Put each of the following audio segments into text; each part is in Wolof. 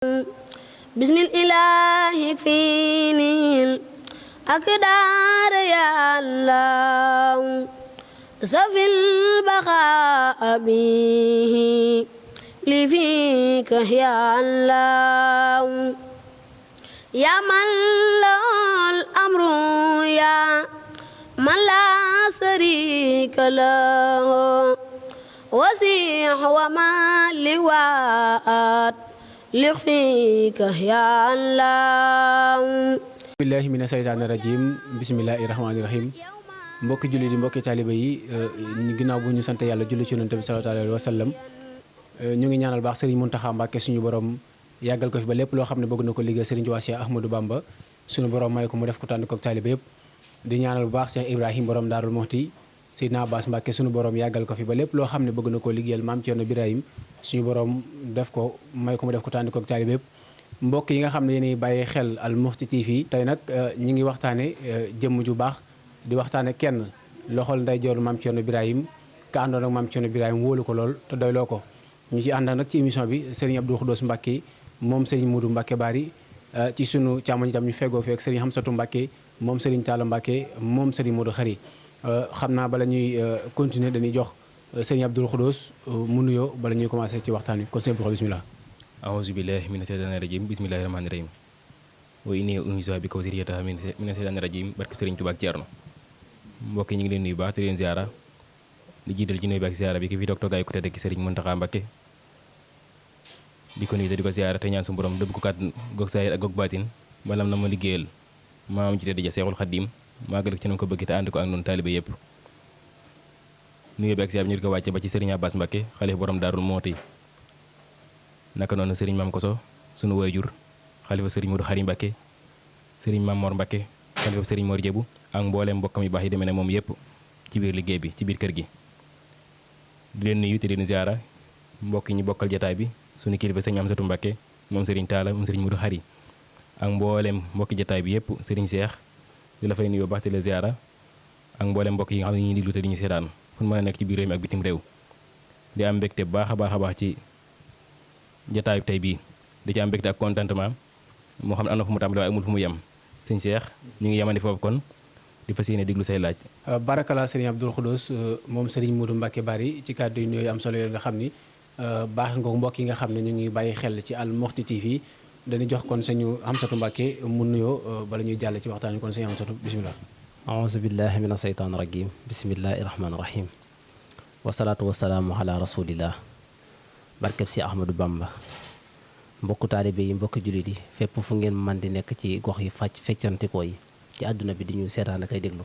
بسم الإله يكفيني الأقدار يا الله سفي البقاء به لفيك يا الله يا من له الأمر يا من لا شريك له وسيح وما لواءات لخفيك يا الله billahi mina seytaani rajim bismillahi rahmaani rahim mbokki julli di mbokki taaliba yi ginnaaw bu ñu sant yàlla julli ci yonent bi sallallahu alayhi wa sallam ñu ngi ñaanal baax Serigne Mountakha Mbacké suñu borom yàggal ko fi ba lépp loo xam ne bëgg na ko liggéey Serigne Touba Cheikh Ahmadou Bamba suñu borom may ko mu def ko tànn ko taaliba yëpp di ñaanal bu baax Cheikh Ibrahim borom Daarul Muxti Seydina Abbas Mbacké suñu borom yàggal ko fi ba lépp loo xam ne bëgg na ko liggéeyal maam Thierno Birahim suñu borom def ko may ko mu def ko tànn ko taaliba yëpp mbokk yi nga xam ne yéen bàyyi xel Al Mouhty TV tey nag ñi ngi waxtaane jëmm ju baax di waxtaane kenn loxol nday joor maam Thierno Birahim ka àndoon ak maam Thierno Birahim wóolu ko lool te doyloo ko ñu ci ànd nag ci émission bi Serigne Abdou Khoudoss Mbacké moom Serigne Modou Mbacké Bari ci sunu càmmoñ itam ñu feggoo feek Serigne Hamsatou Mbacké moom Serigne Talla Mbacké moom Serigne Modou Khari xam naa bala ñuy continuer dañuy jox Serigne Abdou Khoudoss mu nuyoo bala ñuy commencer ci waxtaan wi kon Serigne Abdou Khoudoss bismillah أعوذ بالله من الشيطان الرجيم بسم الله الرحمن الرحيم وإني أعيذها بك وذريتها من الشيطان الرجيم barke Serigne Touba ak Thierno mbokk yi ñu ngi leen nuyu baax te leen ziara di jiital ci nuyu bi ak ziara bi ki fi docteur gaay ko tedd ki Serigne Mountakha Mbacké di ko nuyu te di ko ziara te ñaan su borom dëbb ko kàttan goog saayir ak goog baatin balam na ma liggéeyal maam ci tedd ja Seexul Xaddim maagal ci nam ko bëgg te ànd ko ak noonu taalibe yëpp nuyu bi ak ziara bi ñu di ko wàcce ba ci Serigne Abbas Mbacké xalifa borom Daarul Muxti naka noonu sëriñ maam Koso sunu waajur xalifa sëriñ Modou Khari Mbacké sëriñ maam Mor Mbacké xalifa sëriñ Mor Jebu ak mbooleem mbokkam yu baax yi demee ne moom yëpp ci biir liggéey bi ci biir kër gi di leen nuyu te di leen ziara mbokk yi ñu bokkal jataay bi sunu kilifa sëriñ Amsatou Mbacké moom sëriñ Talla moom sëriñ Modou Khari ak mbooleem mbokki jataay bi yëpp sëriñ Cheikh di la fay nuyoo baax te la ziara ak mbooleem mbokk yi nga xam ne ñu ngi diglu te di ñu seetaan fu mën a nekk ci biir réew mi ak bitim réew di am mbégte baax a baax a baax ci jataayu tey bii di ci am mbégte ak contentement moo xam ne am na fu mu tàmbali waaye amul fu mu yem sëñ Cheikh ñu ngi yemandi foofu kon di fas yéene diglu say laaj. barakala Serigne Abdou Khoudoss moom Serigne Modou Mbacké Bari ci kàddu yi am solo yooyu nga xam ni baax nga mbokk yi nga xam ne ñu ngi bàyyi xel ci Al Mouhty TV dañuy jox kon sëñu Hamsatou Mbacké mu nuyoo bala ñuy jàll ci waxtaan wi kon sëñ Hamsatou bisimilah. aouzu billahi mina seytaani rajim bismillahi rahmaani rahim wasalaatu wasalaamu ala rasulillah barkeb si Ahmadou Bamba mbokku taalibe yi mbokki jullit yi fépp fu ngeen man di nekk ci gox yi feccantikoo yi ci àdduna bi di ñu seetaan ak ay déglu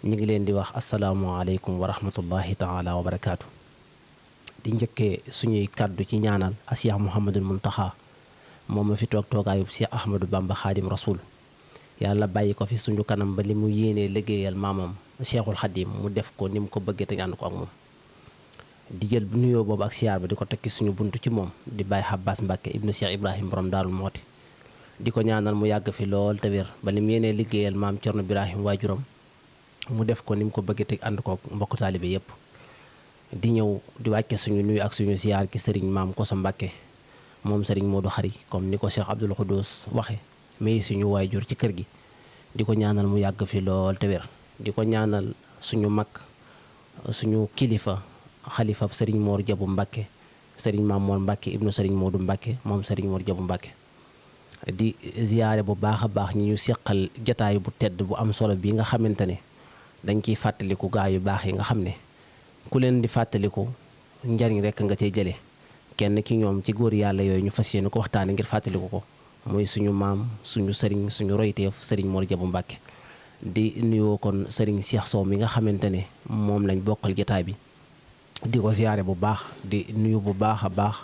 ñu ngi leen di wax asalaamualeykum wa rahmatullahi taala wa barakaatu di njëkkee suñuy kàddu ci ñaanal a Cheikh Mouhamadul Mountakha moom ma fi toog toogaayub Cheikh Ahmadou Bamba Xaadim Rasul yàlla bàyyi ko fi suñu kanam ba li mu yéenee liggéeyal maamam Cheikhul Xadim mu def ko ni mu ko bëggee te ñaan ko ak moom di jël nuyoo boobu ak siyaar ba di ko tekki suñu buntu ci moom di Baye Abbas Mbacké ibnu Cheikh Ibrahim borom Daarul Muxti di ko ñaanal mu yàgg fi lool te wér ba li mu yéenee liggéeyal maam Thierno Birahim waajuram mu def ko ni mu ko bëggee te ànd ko mbokk taalibe yépp di ñëw di wàcce suñu nuyu ak suñu siyaar ki sëriñ maam Koso Mbacké moom sëriñ Modou Khari comme ni ko Cheikh Abdou Khoudoss waxe mais suñu waajur ci kër gi di ko ñaanal mu yàgg fi lool te wér di ko ñaanal suñu mag suñu kilifa xalifa sëriñ Mor Jabu Mbacké sëriñ Maam Mor Mbacké ibnu sëriñ Modou Mbacké moom sëriñ Mor Jabu Mbacké di ziyaare bu baax a baax ñi ñu seqal jataay bu tedd bu am solo bi nga xamante ne dañ ciy fàttaliku gaa yu baax yi nga xam ne ku leen di fàttaliku njariñ rekk nga cay jële kenn ki ñoom ci góor yàlla yooyu ñu fas yéene ko waxtaane ngir fàttaliku ko mooy suñu maam suñu sëriñ suñu royteef sëriñ Mor Jabu Mbacké di nuyoo kon sëriñ Cheikh Sow mi nga xamante ne moom lañ bokkal jataay bi di ko ziyaare bu baax di nuyu bu baax a baax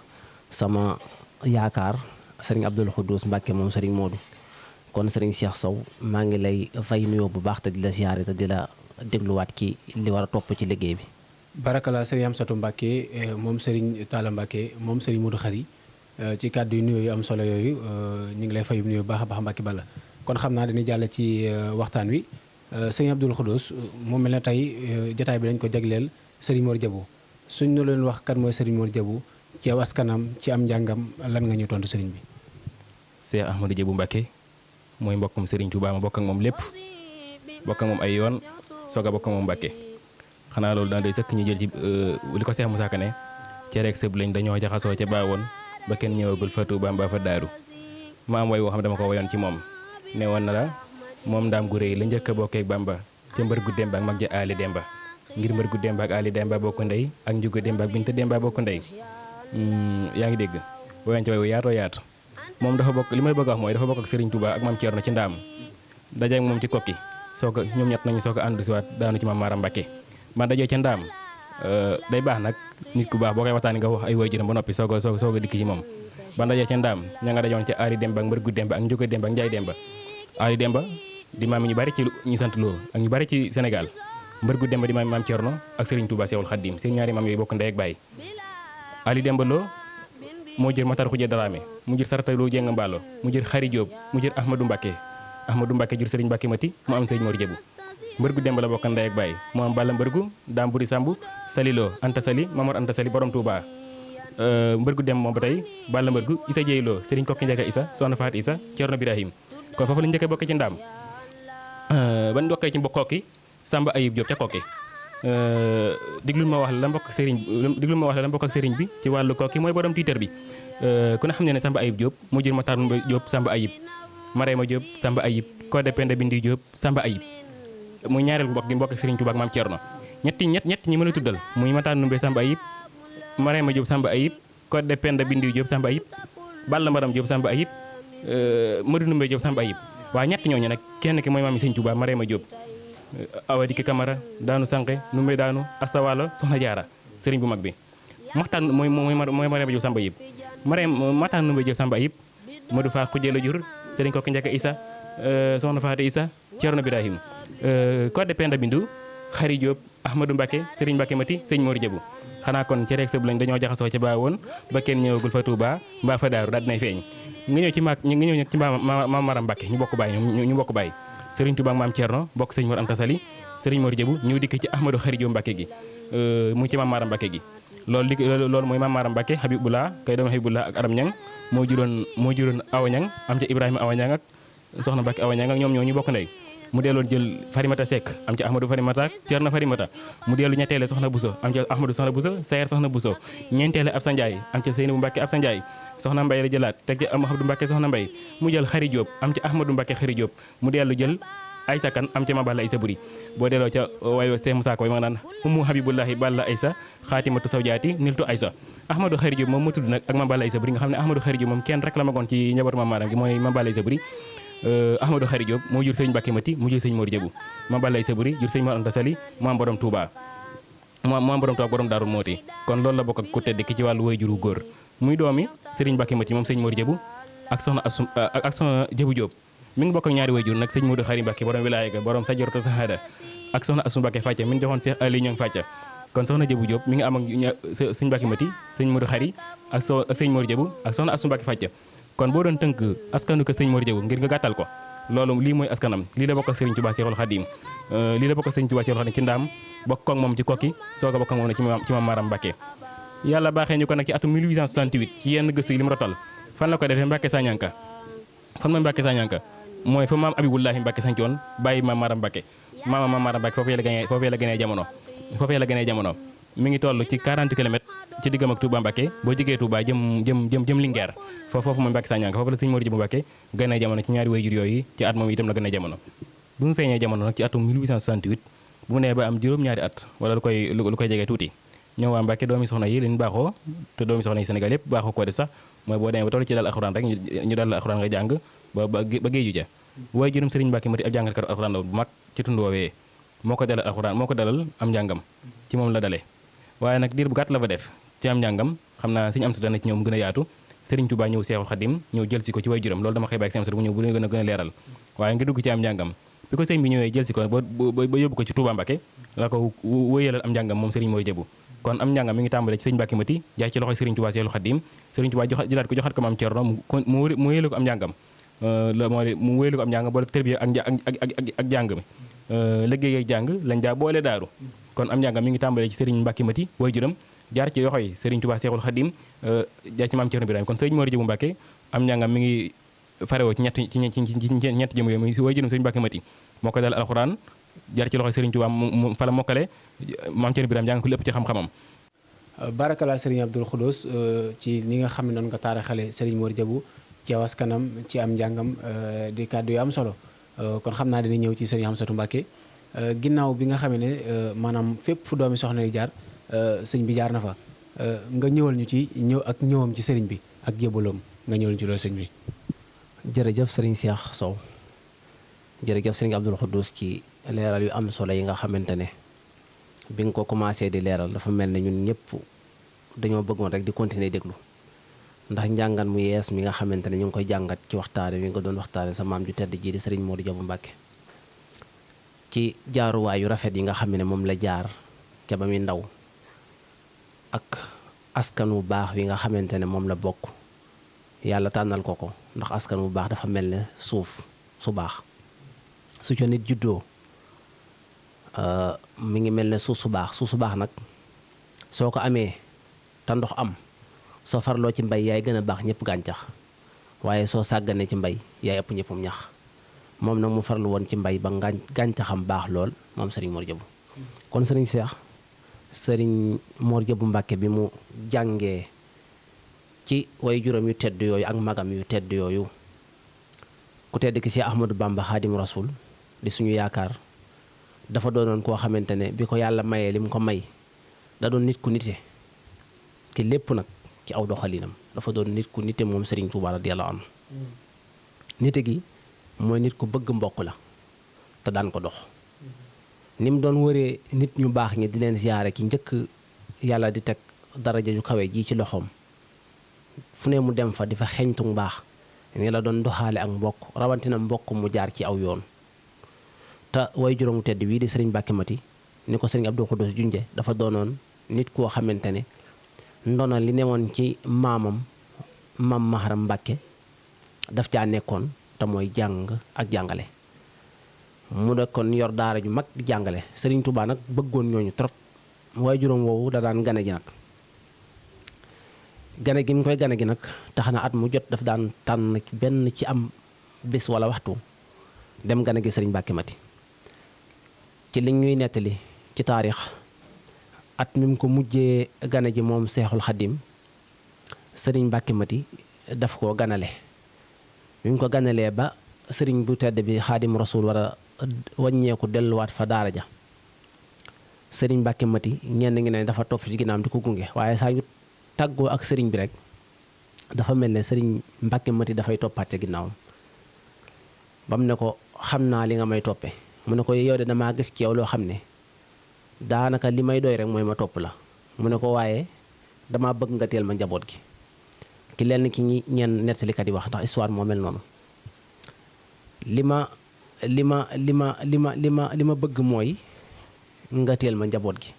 sama yaakaar sëriñ Abdou Khoudoss Mbacké moom sëriñ Modou kon sëriñ Cheikh Sow maa ngi lay fay nuyoo bu baax te di la ziyaare te di la dégluwaat ci li war a topp ci liggéey bi. barakala Serigne Hamsatou Mbacké moom Serigne Talla Mbacké moom Serigne Modou Khari ci kàddu yu nuyoo yu am solo yooyu ñu ngi lay fay nuyoo bu baax a baax Mbacké Balla kon xam naa dañuy jàll ci waxtaan wi sëriñ Abdou Khoudoss mu mel ne tey jotaay bi dañ ko jagleel Serigne Mor Diabou suñ ñu leen wax kan mooy Serigne Mor Diabou ci aw askanam ci am njàngam lan nga ñu tontu sëriñ bi. Cheikh Ahmadou Diabou Mbacke mooy mbokkum Serigne Touba ma bokk ak moom lépp bokk ak moom ay yoon soog a bokk ak moom Mbacke xanaa loolu daan doy sëkk ñu jël ci li ko Cheikh Moussa Ka ne cere ak sëb lañ dañoo jaxasoo ca baawoon ba kenn ñëwagul fa Touba mbaa fa daaru ma am way woo xam dama ko woyoon ci moom ne woon na la moom ndaam gu rëy la njëkk a bokkee ak Bamba ca mbër gu Demba ak mag ja Ali Demba ngir mbër gu Demba ak Ali Demba bokk ndey ak njugu Demba ak Binta Demba bokk ndey yaa ngi dégg woyoon ci way wu yaatoo yaatu moom dafa bokk li may bëgg a wax mooy dafa bokk ak Serigne Touba ak Mame Thierno ci ndaam daje ak moom ci kokki soog a ñoom ñett nañu soog a ànd si waat daanu ci Mame Maram Mbacke man dajee ca ndaam day baax nag nit ku baax boo koy waxtaanee nga wax ay waajuram ba noppi soog a dikk ci moom ban dajee ca ndaam ña nga dajoon ca Ali Demba ak mbër gu Demba ak njugu Demba ak Njaay Demba Ali Demba di maam ñu bari ci ñu sant loolu ak ñu bari ci Sénégal mbër gu Demba di maam Mame Thierno ak Serigne Touba Seexul Xaddim seen ñaari maam yooyu bokk ndey ak baay Ali Demba Lo moo jër Matar Xuja Daraame mu jër Sarata Lo Jenga Mballo mu jër Xari Diop mu jër Ahmadou Mbacke jur Serigne Mbacke Mati mu am Serigne Mor Diabou mbër gu Demba la bokk ndey ak baay mu am Balla mbërgu Daam Buri Sambu Salilo Anta Sali Mamor Anta Sali borom Touba mbër gu Demba moom ba tey Balla mbërgu Issa Dieye Lo Serigne Kokki Njaga Issa Soxna Faat Issa Cerno Birahim kon foofu la njëkkee bokk ci ndaam ban bokkee ci mbokki Samba Ayib Diop ca kokki diglul ma wax la mbokk ak sëriñ bi ci wàllu kokki mooy borom tiitër bi ku ne xam ne Samba Ayib Diop mu jur Matar Diop Samba Ayib Marema Diop Samba Ayib Codé Penda Bindi Diop Samba Ayib muy ñaareel mbokk gi mbokk ak Serigne Touba ak Mame Thierno ñett ñi mën a tuddal muy Matar Numbe Samba Ayib Marema Diop Samba Ayib Codé Penda Bindi Diop Samba Ayib Balla Maram Diop Samba Ayib Modou Numbe Diop Samba Ayib waaye ñett ñooñu nag kenn ki mooy maam Serigne Touba Marema Diop Awa Dike Camara daanu Sànqe Numbe daanu Astawalo Soxna Jaara Serigne bu mag bi maxtaan mooy Marema Diop Samba Ayib Matar Numbe Diop Samba Ayib Modou Fa Xujee la jur Serigne Kokki Njaka Issa Soxna Faati Issa Cerno Birahim Codé Penda Bindu Xari Diop Ahmadou Mbacke Serigne Mbacke Mati Serigne Mor Diabou xanaa kon ci rek sëb lañ dañoo jaxasoo ca baa woon ba kenn ñëwagul fa Touba mbaa fa daaru daal dinay feeñ nga ñëw ci Mame Maram Mbacke ñu bokk baay Serigne Touba ak Mame Thierno bokk Serigne Mor Anta Sali Serigne Mor Diabou ñëw dikk ci Ahmadou Xari Diop Mbacke gi mu ci Mame Maram Mbacke gi loolu mooy Mame Maram Mbacke Habibullah kay doomu Habibullah ak Aram Ñang moo juróon Awa Ñang am ca Ibrahima Awa Ñang ak Soxna Mbacke Awa Ñang ak ñoom ñoo ñu bokk ndey mu delloon jël Farimata Seck am ci Ahmadou Farimata Cerno Farimata mu dellu ñetteele Soxna Bousso am ci Ahmadou Soxna Bousso Sayer Soxna Bousso ñeenteele Absa Ndiaye am ci Seynabou Mbacke Absa Ndiaye Soxna Mbaye la jëlaat teg ci Ahmadou Mbacke Soxna Mbaye mu jël Xari Diop am ci Ahmadou Mbacke Xari Diop mu dellu jël Aysa Kan am ci ma Balla Aysa Buri boo delloo ca waaye Cheikh Moussa Ko ma nga naan Umu Habibullahi Balla Aysa Xaatimatu Sawjaati Niltu Aysa Ahmadou Xari Diop moom ma tudd nag ak ma Balla Aysa Buri nga xam ne Ahmadou Xari Diop moom kenn rek la magoon ci njabootu Mame Maram gi mooy ma Balla Aysa Buri Ahmadou Xari Diop moo jur Serigne Mbacke Mati mu jur Serigne Mor Diabou ma Balla Aysa Buri jur Serigne Mor Anta Sali mu am borom Touba borom Daaru Mooti kon loolu la bokk ak ku tedd ki ci wàllu way juru góor muy doomi Serigne Mbacke Mati moom Serigne Mor Diabou ak soxna Diabou Diop mi ngi bokk ak ñaari way jur nag Serigne Modou Xari Mbacke borom wilaaya ga borom Sajoratu Sahada ak soxna Assou Mbacke Facca mi ngi joxoon Cheikh Ali ñoom Facca kon soxna Diabou Diop mi ngi am ak Serigne Mbacke Mati Serigne Modou Xari ak Serigne Mor Diabou ak soxna Assou Mbacke Facca kon boo doon tënk askanu ko Serigne Mor Diabou ngir nga gàttal ko loolu lii mooy askanam lii la bokk ak Serigne Touba Seexul Xadim lii la bokk ak Serigne Touba Seexul Xadim ci ndaam bokk ak moom ci kokki soog a bokk ak moom ci Mame Maram Mbacke yàlla baaxee ñu ko nag ci atum 1868 ci yenn gëstu yi li mu rotal fan la ko defee Mbacke Sañanka fan mooy Mbacke Sañanka mooy fa maam Abibullahi Mbacke sañcoon bàyyi Mame Maram Mbacke Mame Maram Mbacke foofee la gënee jamono mi ngi toll ci 40 kilomètres ci diggam ak Touba Mbacke boo jógee Touba jëm Linguère foofu mooy Mbacke Sañanka foofu la Serigne Mor Diabou Mbacke gënee jamono ci ñaari wayjur yooyu ci at moom itam la gënee jamono bu mu feeñee jamono nag ci atum 1868 bu mu nee ba am juróom-ñaari at wala lu koy jegee tuuti ñëw waa Mbacke doomi soxna yi leen baaxoo te doomi soxna yi Sénégal yëpp baaxoo ko def sax mooy boo demee ba toll ci dal alxuraan rek ñu dal alxuraan nga jàng ba géeju ja waaye juróom Serigne Mbacke Mati ab jàngalkatu alxuraan la bu mag ci tund woowee moo ko dalal am njàngam ci moom la dale waaye nag diir bu gàtt la fa def ci am njàngam xam naa Serigne Amsa dana ci ñoom gën a yaatu Serigne Touba ñëw Seexul Xadim ñëw jël si ko ci way juram loolu dama xëy bàyyi Serigne Amsa bu ñëw bu gën a leeral waaye nga dugg ci am njàngam bi ko sëñ bi ñëwee jël si ko ba yóbbu ko ci Touba Mbacke la ko wëyalal am njàngam moom Serigne Mor Diabou kon am njàngam mi ngi tàmbale ci Serigne Mbacke Mati jaay ci loxoy Serigne Touba Seexul Xadim Serigne Touba joxaat ko Mame Thierno mu wëyale ko am njàngam mu wëyale ko am njàngam boole tërbiya ak jàng mi liggéey ak jàng lañ daa boole daaru kon am njàngam mi ngi tàmbale ci Serigne Mbacke Mati way juram jaar ci loxoy Serigne Touba Seexul Xadim jaar ci Mame Thierno Birahim kon Serigne Mor Diabou Mbacke am njàngam mi ngi farewoo ci ñett jëm yooyu muy waajuram sëriñ Mbàkke Mati moo ko dal alxuraan jaar ci loxoy sëriñ Tuubaa mu fa la mokkale maam Cerno Birahim jàng ko lépp ci xam-xamam. barakala sëriñ Abdul Xudoos ci ni nga xam ne noonu nga taarixale sëriñ Mor Diabou ci askanam ci am njàngam di kàddu yu am solo kon xam naa dina ñëw ci sëriñ Amsatu Mbàkke ginnaaw bi nga xam ne maanaam fépp fu doomi soxna di jaar sëñ bi jaar na fa nga ñëwal ñu ci ñëwam ci sëriñ bi ak jébaloom nga ñëwal ñu ci loolu sëñ bi. jërëjëf sëriñ Cheikh Sow jërëjëf sëriñ Abdul Xudoos ci leeral yu am solo yi nga xamante ne bi nga ko commencé di leeral dafa mel ne ñun ñëpp dañoo bëggoon rek di continuer déglu ndax njàngat mu yees mi nga xamante ne ñu ngi koy jàngat ci waxtaane wi nga doon waxtaane sa maam ju tedd ji di sëriñ Mor Diabou Mbàkke ci jaaruwaay yu rafet yi nga xam ne moom la jaar ca ba muy ndaw ak askan wu baax wi nga xamante ne moom la bokk yàlla tànnal ko ndax askan wu baax dafa mel ne suuf su baax su ca nit juddoo mi ngi mel ne suuf su baax nag soo ko amee te ndox am soo farloo ci mbay yaay gën a baax ñëpp gàncax waaye soo sàgganee ci mbay yaay ëpp ñëppam ñax moom nag mu farlu woon ci mbay ba gàncaxam baax lool moom sëriñ Mor Diabou kon sëriñ Cheikh sëriñ Mor Diabou Mbàkke bi mu jàngee ci way juróom yu tedd yooyu ak magam yu tedd yooyu ku tedd ki si Ahmadou Bamba Xaadimu Rasuul di suñu yaakaar dafa doonoon koo xamante ne bi ko yàlla mayee li mu ko may da doon nit ku nite ki lépp nag ci aw doxalinam dafa doon nit ku nite moom Serigne Touba radiyallahu anhu nite gi mooy nit ku bëgg mbokk la te daan ko dox ni mu doon wëree nit ñu baax ñi di leen ziyaare ki njëkk yàlla di teg daraja ju kawe ji ci loxoom fu ne mu dem fa di fa xeeñtu mbaax ni la doon doxaale ak mbokk rawatina mbokk mu jaar ci aw yoon te way juróomu tedd wii di sëriñ Mbàkke Mati ni ko sëriñ Abdou Xudoos junje dafa doonoon nit koo xamante ne ndono li newoon ci maam Maharam Mbàkke daf caa nekkoon te mooy jàng ak jàngale mu nekkoon yor daara ju mag di jàngale sëriñ Touba nag bëggoon ñooñu trop way juróom woowu da daan gane ji nag gane gi mu koy gane gi nag tax na at mu jot daf daan tànn benn ci am bés wala waxtu dem gane gi sëriñ Mbàkke Mati ci li ñuy nettali ci taarix at mi mu ko mujjee gane ji moom Seexul Xaddim sëriñ Mbàkke Mati daf koo ganale bi mu ko ganalee ba sëriñ bu tedd bi Xaadim Rasuul war a wàññeeku delluwaat fa daara ja sëriñ Mbàkke Mati ñenn ngi ne dafa topp ci ginnaam di ko gunge waaye saa yu tàggoo ak sëriñ bi rek dafa mel ne sëriñ Mbàkke Mati dafay toppaat ca ginnaawam ba mu ne ko xam naa li nga may toppe mu ne ko yow de damaa gis ci yow loo xam ne daanaka li may doy rek mooy ma topp la mu ne ko waaye dama bëgg nga teel ma njaboot gi ki lenn ki ñenn nettalikat yi wax ndax histoire moo mel noonu li ma bëgg mooy nga teel ma njaboot gi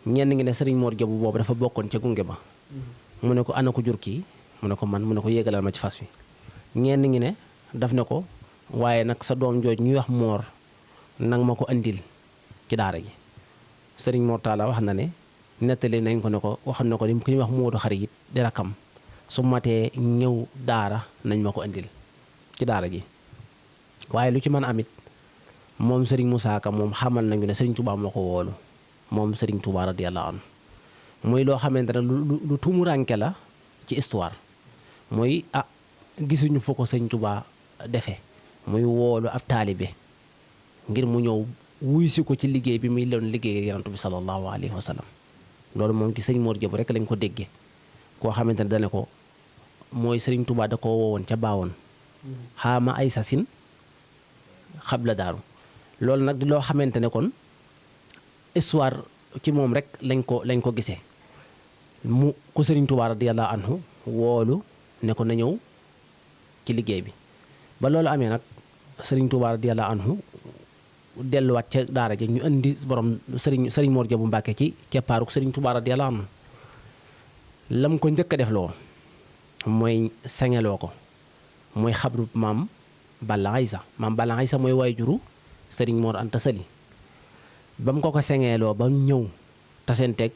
ñenn ngi ne sëriñ Mor Diabou boobu dafa bokkoon ca gunge ba mu ne ko ana ko jur kii mu ne ko man mu ne ko yéegalal ma ci fas wi ñenn ngi ne daf ne ko waaye nag sa doom jooj ñuy wax Moor nag ma ko andil ci daara ji sëriñ Mor Talla wax na ne nettali nañ ko ne ko waxoon na ko ni ki ñuy wax Moodu Xari it di rakkam su matee ñëw daara nañ ma ko andil ci daara ji waaye lu ci mën amit moom sëriñ Moussa Ka moom xamal nañu ne sëriñ Touba moo ko woolu moom sëriñ Touba radiyallahu anhu muy loo xamante ne lu tumuranke la ci histoire muy gisuñu foo ko sëriñ Touba defe muy woolu ab taalibe ngir mu ñëw wuy si ko ci liggéey bi muy doon liggéey yonent bi sallallahu alayhi wa sallam loolu moom ci sëriñ Mor Diabou rek lañ ko déggee koo xamante ne dane ko mooy sëriñ Touba da ko woowoon ca baawoon xaama ay sasin xabla daaru loolu nag di loo xamante ne kon histoire ci moom rek lañ ko gisee mu ku sëriñ Touba radiyallahu anhu woolu ne ko na ñëw ci liggéey bi ba loolu amee nag sëriñ Touba radiyallahu anhu delluwaat ca daara ja ñu indi borom sëriñ Mor Diabou Mbàkke ci keppaaruk sëriñ Touba radiyallahu anhu lam ko njëkk a def loo mooy sengeloo ko mooy xabru maam Balla Aysa mooy waajuru sëriñ Mor Anta Sali ba mu ko sengeeloo ba ñëw tasenteeg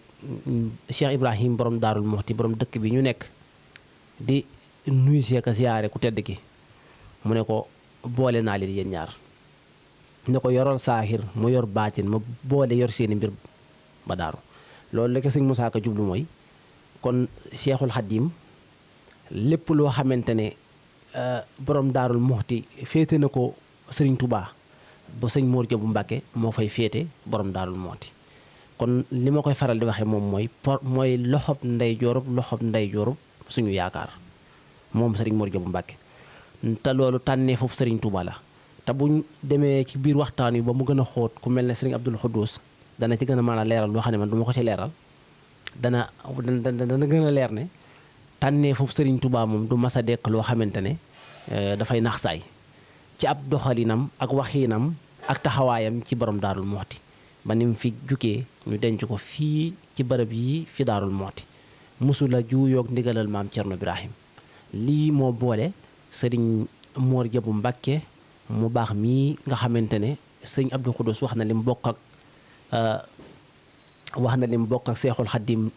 Cheikh Ibrahim borom Daarul Muxti borom dëkk bi ñu nekk di nuyu see ka siyaare ku tedd ki mu ne ko boole naa leen yéen ñaar ne ko yoral saahir mu yor baatin ma boole yor seeni mbir ba daaru loolu la ko sëñ Moussa Ka jublu mooy kon Seexul Xaddiim lépp loo xamante ne borom daarul muxti féete na ko sëriñ Touba ba sëñ Mor Diop Mbacke moo fay féete borom daarul muxti kon li ma koy faral di waxee moom mooy loxob ndey joorub suñu yaakaar moom sëriñ Mor Diop Mbacke te loolu tànnee foofu sëriñ Touba la te buñ demee ci biir waxtaan wi ba mu gën a xóot ku mel ne sëriñ Abdul Xuddus dana ci gën a mën a leeral loo xam ne man du ma ko ci leeral dana gën a leer ne tànnee foofu sëriñ Touba moom du mas a dekk loo xamante ne dafay nax saay ci ab doxalinam ak waxiinam ak taxawaayam ci borom daarul moxti ba ni mu fi jugee ñu denc ko fii ci bërëb yi fi daarul moxti musula juuyoog ndigalal maam Cerno Birahim lii moo boole sëriñ Mor Diop Mbacke mu baax mii nga xamante ne sëñ Abdou Khoudous wax na lim bokk ak Seexul Xaddim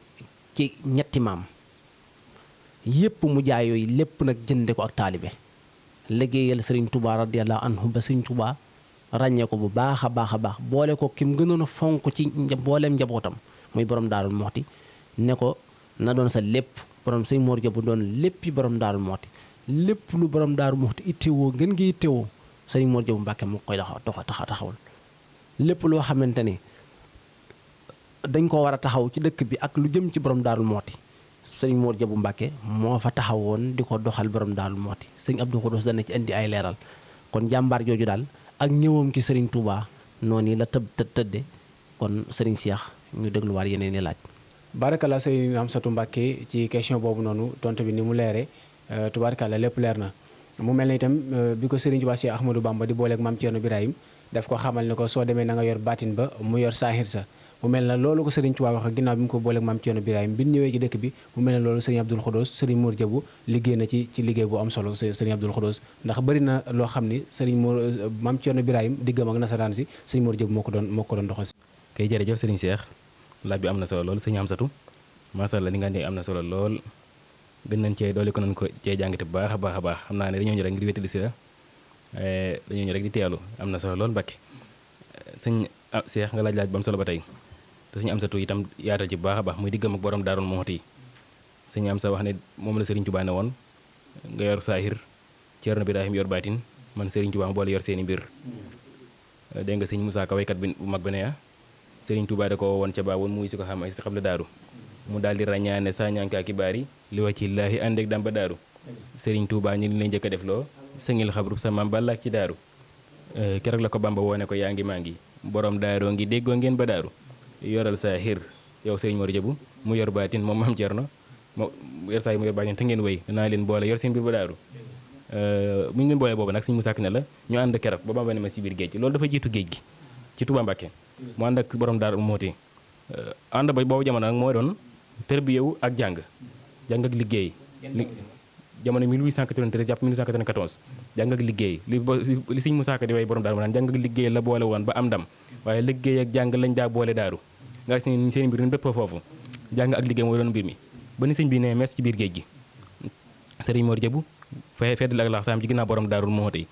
ci ñetti maam yépp mu jaay yooyu lépp nag jënde ko ak taalibe liggéeyal sëriñ Touba radiyallahu anhu ba sëriñ Touba ràññee ko bu baax a baax boole ko kim gënoon a fonk ci booleem njabootam muy borom daarul moxti ne ko na doon sa lépp borom sëñ Mor Diop doon léppi borom daarul moxti lépp lu borom daarul moxti ittewoo gën ngi ittewoo sëriñ Mor Diop Mbacke mu koy taxawul lépp loo xamante ne dañ ko war a taxaw ci dëkk bi ak lu jëm ci borom daarul moxti sëriñ Mor Diop Mbacke moo fa taxawoon di ko doxal borom daarul moxti sëñ Abdou Khoudous dana ci indi ay leeral kon jàmbaar jooju daal ak ñëwam ci sëriñ Touba noonu la tëdde kon sëriñ Cheikh ñu dégluwaat yeneen i laaj. barakalla sëriñ Amsatou Mbacke ci question boobu noonu tontu bi ni mu leere tubaarkalla lépp leer na mu mel ne itam bi ko sëriñ Touba Cheikh Ahmadou Bamba di booleeg maam Thierno Birahim daf ko xamal ne ko soo demee na nga yor baatin ba mu yor saahir sa mu mel na loolu ko sëriñ Touba wax ginnaaw bi mu ko booleeg maam Thierno Birahim bi ñu ñëwee ci dëkk bi mu mel ne loolu sëriñ Abdul Khoudous sëriñ Mor Diop liggéey na ci liggéey bu am solo sëriñ Abdul Khoudous ndax bëri na loo xam ni sëriñ Mor maam Thierno Birahim diggam ak nasaraan si sëriñ Mor Diop moo ko doon doxal si. kay jërëjëf sëriñ Cheikh laaj bi am na solo lool sëriñ Amsatou macha allah li nga andi am na solo lool gën nañ cee doole ko nañ ko cee jàngate bu baax a baax xam naa ne dañoo ñu rek ngir wétali si la dañoo ñu rek di teelu am na solo lool Mbacke sëñ Cheikh nga laaj bu am solo ba tey te sëñ Amsatou itam yaatal ci bu baax a baax muy diggam ak borom daarul moxti sëñ Amsa wax ne moom la Serigne Touba ne woon nga yor saahir Thierno Birahim yor baatin man Serigne Touba ma boole yor seeni mbir dégg nga sëñ Moussa Ka waykat bi bu mag ba ne Serigne Touba da ko woon ca baa woon muy si ko xam ay si xab la daaru mu daal di ràññaane saa ñànkaa kibaar yi li wa ci laahi ànd ak damba daaru Serigne Touba ñu lay njëkk a def loo sëngil xabrub sa maam balla ak ci daaru keroog la ko Bamba woone ko yaa ngi maa ngi borom daaroo ngi déggoo ngeen ba daaru yoral sa xir yow Serigne Mor Diop mu yor baatin moom maam Thierno mu yor saa yi mu yor baatin te ngeen wéy danaa leen boole yor seen mbir ba daaru bu ñu leen boolee boobu nag Serigne Moussa Ka ne la ñu ànd keroog ba Bamba ne ma si biir géej gi loolu dafa jiitu géej gi ci Touba Mbacké mu ànd ak borom daaru mooti ànd ba boobu jamono nag moo doon tërbiyewu ak jàng ak liggéey jamono 1893 jàpp 1894 jàng ak liggéey li Serigne Moussa Ka di way borom daaru ma naan jàng ak liggéey la boole woon ba am ndam waaye liggéey ak jàng lañ daa boole daaru nga seen mbir ni bépp foofu jàng ak liggéey mooy doon mbir mi ba ni sëñ bi ne mes ci biir géej gi Serigne Mor Diop feddal ak lax saam ci ginnaaw borom daarul mooti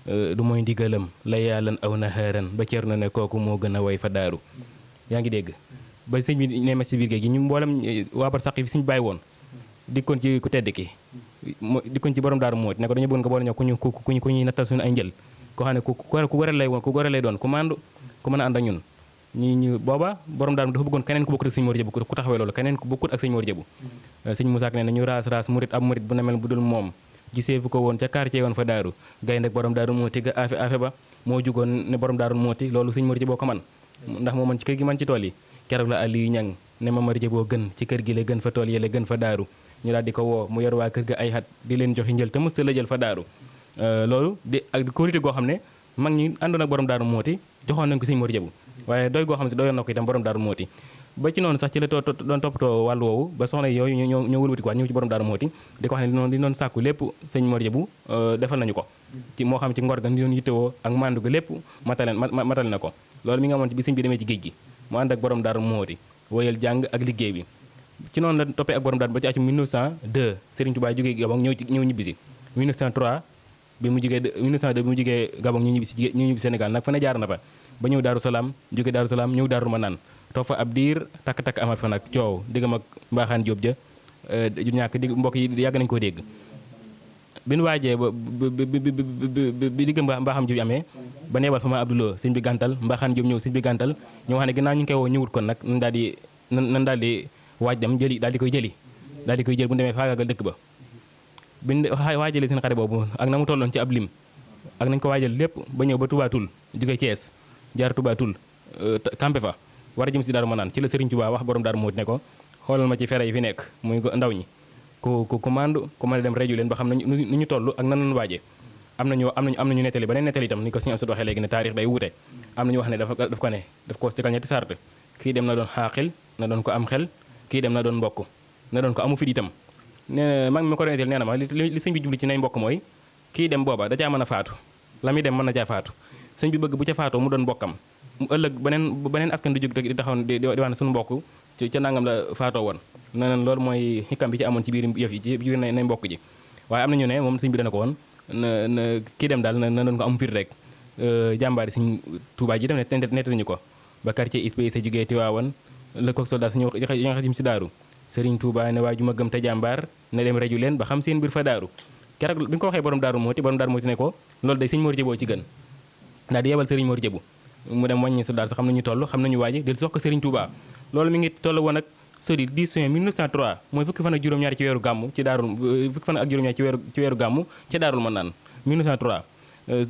du mooy ndigalam la yàllan aw na xëran ba Thierno ne kooku moo gën a way fa daaru yaa ngi dégg ba sëñ bi ne mes ci biir géej gi ñu mboolem waa bar saq yi fi suñu bàyyi woon dikkoon ci ku tedd ki dikkoon ci borom daaru mooti ne ko dañu bëgg nga boole ñoo ku ñuy nattal suñu ay njël koo xam ne ku gore lay woon ku gore lay doon ku mandu ku mën a ànd ak ñun ñu booba borom daaru dafa bëggoon keneen ku bokkut ak sëñ Mor Diop ku taxawee loolu keneen ku bokkut ak sëñ Mor Diop sëñ Moussa Ka ne ñu raas murit ab murit bu na mel bu dul moom gisee fu ko woon ca quartier woon fa daaru gaynde ak borom daaru mooti ga afe ba moo jugoon ne borom daaru mooti loolu sëñ Mor Diop boo ko man ndax moo man ci kër gi man ci tool yi keroog la Aliou Ñang ne ma Mor Diop boo gën ci kër gi la gën fa tool yi la gën fa daaru ñu daal di ko woo mu yor waa kër ga ay xat di leen joxi njël te mësta la jël fa daaru loolu di ak kóolite goo xam ne mag ñi àndoon ak borom daaru mooti joxoon nañ ko sëñ Mor Diop waaye doy goo xam ne si doyoon na ko itam borom daaru mooti ba ci noonu sax ci la doon toppatoo wàllu woowu ba soxna yooyu ñoo wëlbati ko ñëw ci borom daaru mooti di ko wax ne di noon sàkku lépp sëñ Mor Diop defal nañu ko ci moo xam ci ngor ga ni doon yittewoo ak mandu ga lépp matale na ko loolu mi nga amoon ci bi sëñ bi demee ci géej gi mu ànd ak borom daaru mooti woyal jàng ak liggéey bi ci noonu la toppee ak borom daaru ba ci atum 1902 Serigne Touba jógee Gabon ñëw ñibbisi 1903 bi mu jógee 1902 bi mu jógee Gabon ñu ñibbisi Sénégal nag fa ne jaar na fa ba ñëw Daaru Salaam jóge Daaru Salaam ñëw Daaru Manaan toog fa ab diir takk-takk amat fa nag coow diggam ak mbaaxaan Jóob ja ju ñàkk di mbokk yi yàgg nañu koo dégg bi nu waajee ba bi digg mbaaxam Jóob amee ba neebal fa ma Abdouloo sëñ bi gàntal mbaaxaan Jóob ñëw sëñ bi gàntal ñu wax ne ginnaaw ñu ngi koy woo ñëwut kon nag nan daal di waaj dem jëli daal di koy jël bu ñu demee faagaagal dëkk ba bi ñu waajalee seen xare boobu ak na mu tolloon ci ab lim ak nañ ko waajal lépp ba ñëw ba Touba Toul jóge Thiès jaar Touba Toul campé fa war a jëm si Daaru Manaan ci la Serigne Touba wax borom Daaru Muxti ne ko xoolal ma ci fere yi fi nekk muy ndaw ñi ku mandu ku mën a dem reju leen ba xam nu ñu toll ak nan lañu waajee am nañu nettali beneen nettali itam ni ko Serigne Amsatu waxee léegi ne taarix day wute am nañu wax ne daf ko stikkal ñetti sart kii dem na doon xaaxil na doon ko am xel kii dem na doon mbokk na doon ko amu fit itam nee mag mi ko nettali nee na ma li sëñ bi jubli ci nay mbokk mooy kii dem booba da caa mën a faatu la muy dem mën na caa faatu sëñ bi bëgg bu ca faatoo mu doon mbokkam mu ëllëg beneen askan du jóg di taxaw di wax ne suñu mbokk ca nangam la faatoo woon nee na loolu mooy xikam bi ci amoon ci biir yëf yi ci biir nay mbokk ji waaye am na ñu ne moom sëñ bi dana ko woon na kii dem daal na doon ko am fit rek jàmbaari sëñ Tuubaa ji dem nett nañu ko ba quartier ISPC jógee Tiwaawan la ko soldat suñu xasim si daaru Sëriñ Tuubaa ne waa ju ma gëm te jàmbaar na dem reju leen ba xam seen mbir fa daaru keroog bi nga ko waxee borom Daaru Muxti ne ko loolu day sëñ Mor Jëboo ci gën daal di yebal Sëriñ Mor Jëbu mu dem wàññi soldat sax xam nañu toll xam nañu waaji del sox ko Sëriñ Tuubaa loolu mi ngi toll woon ak sodi 10 juin 1903 mooy fukki fan ak juróom-ñaari ci weeru gàmmu ci daarul fukki fan ak juróom-ñaari ci weeru gàmmu ci Daarul Manaan 1903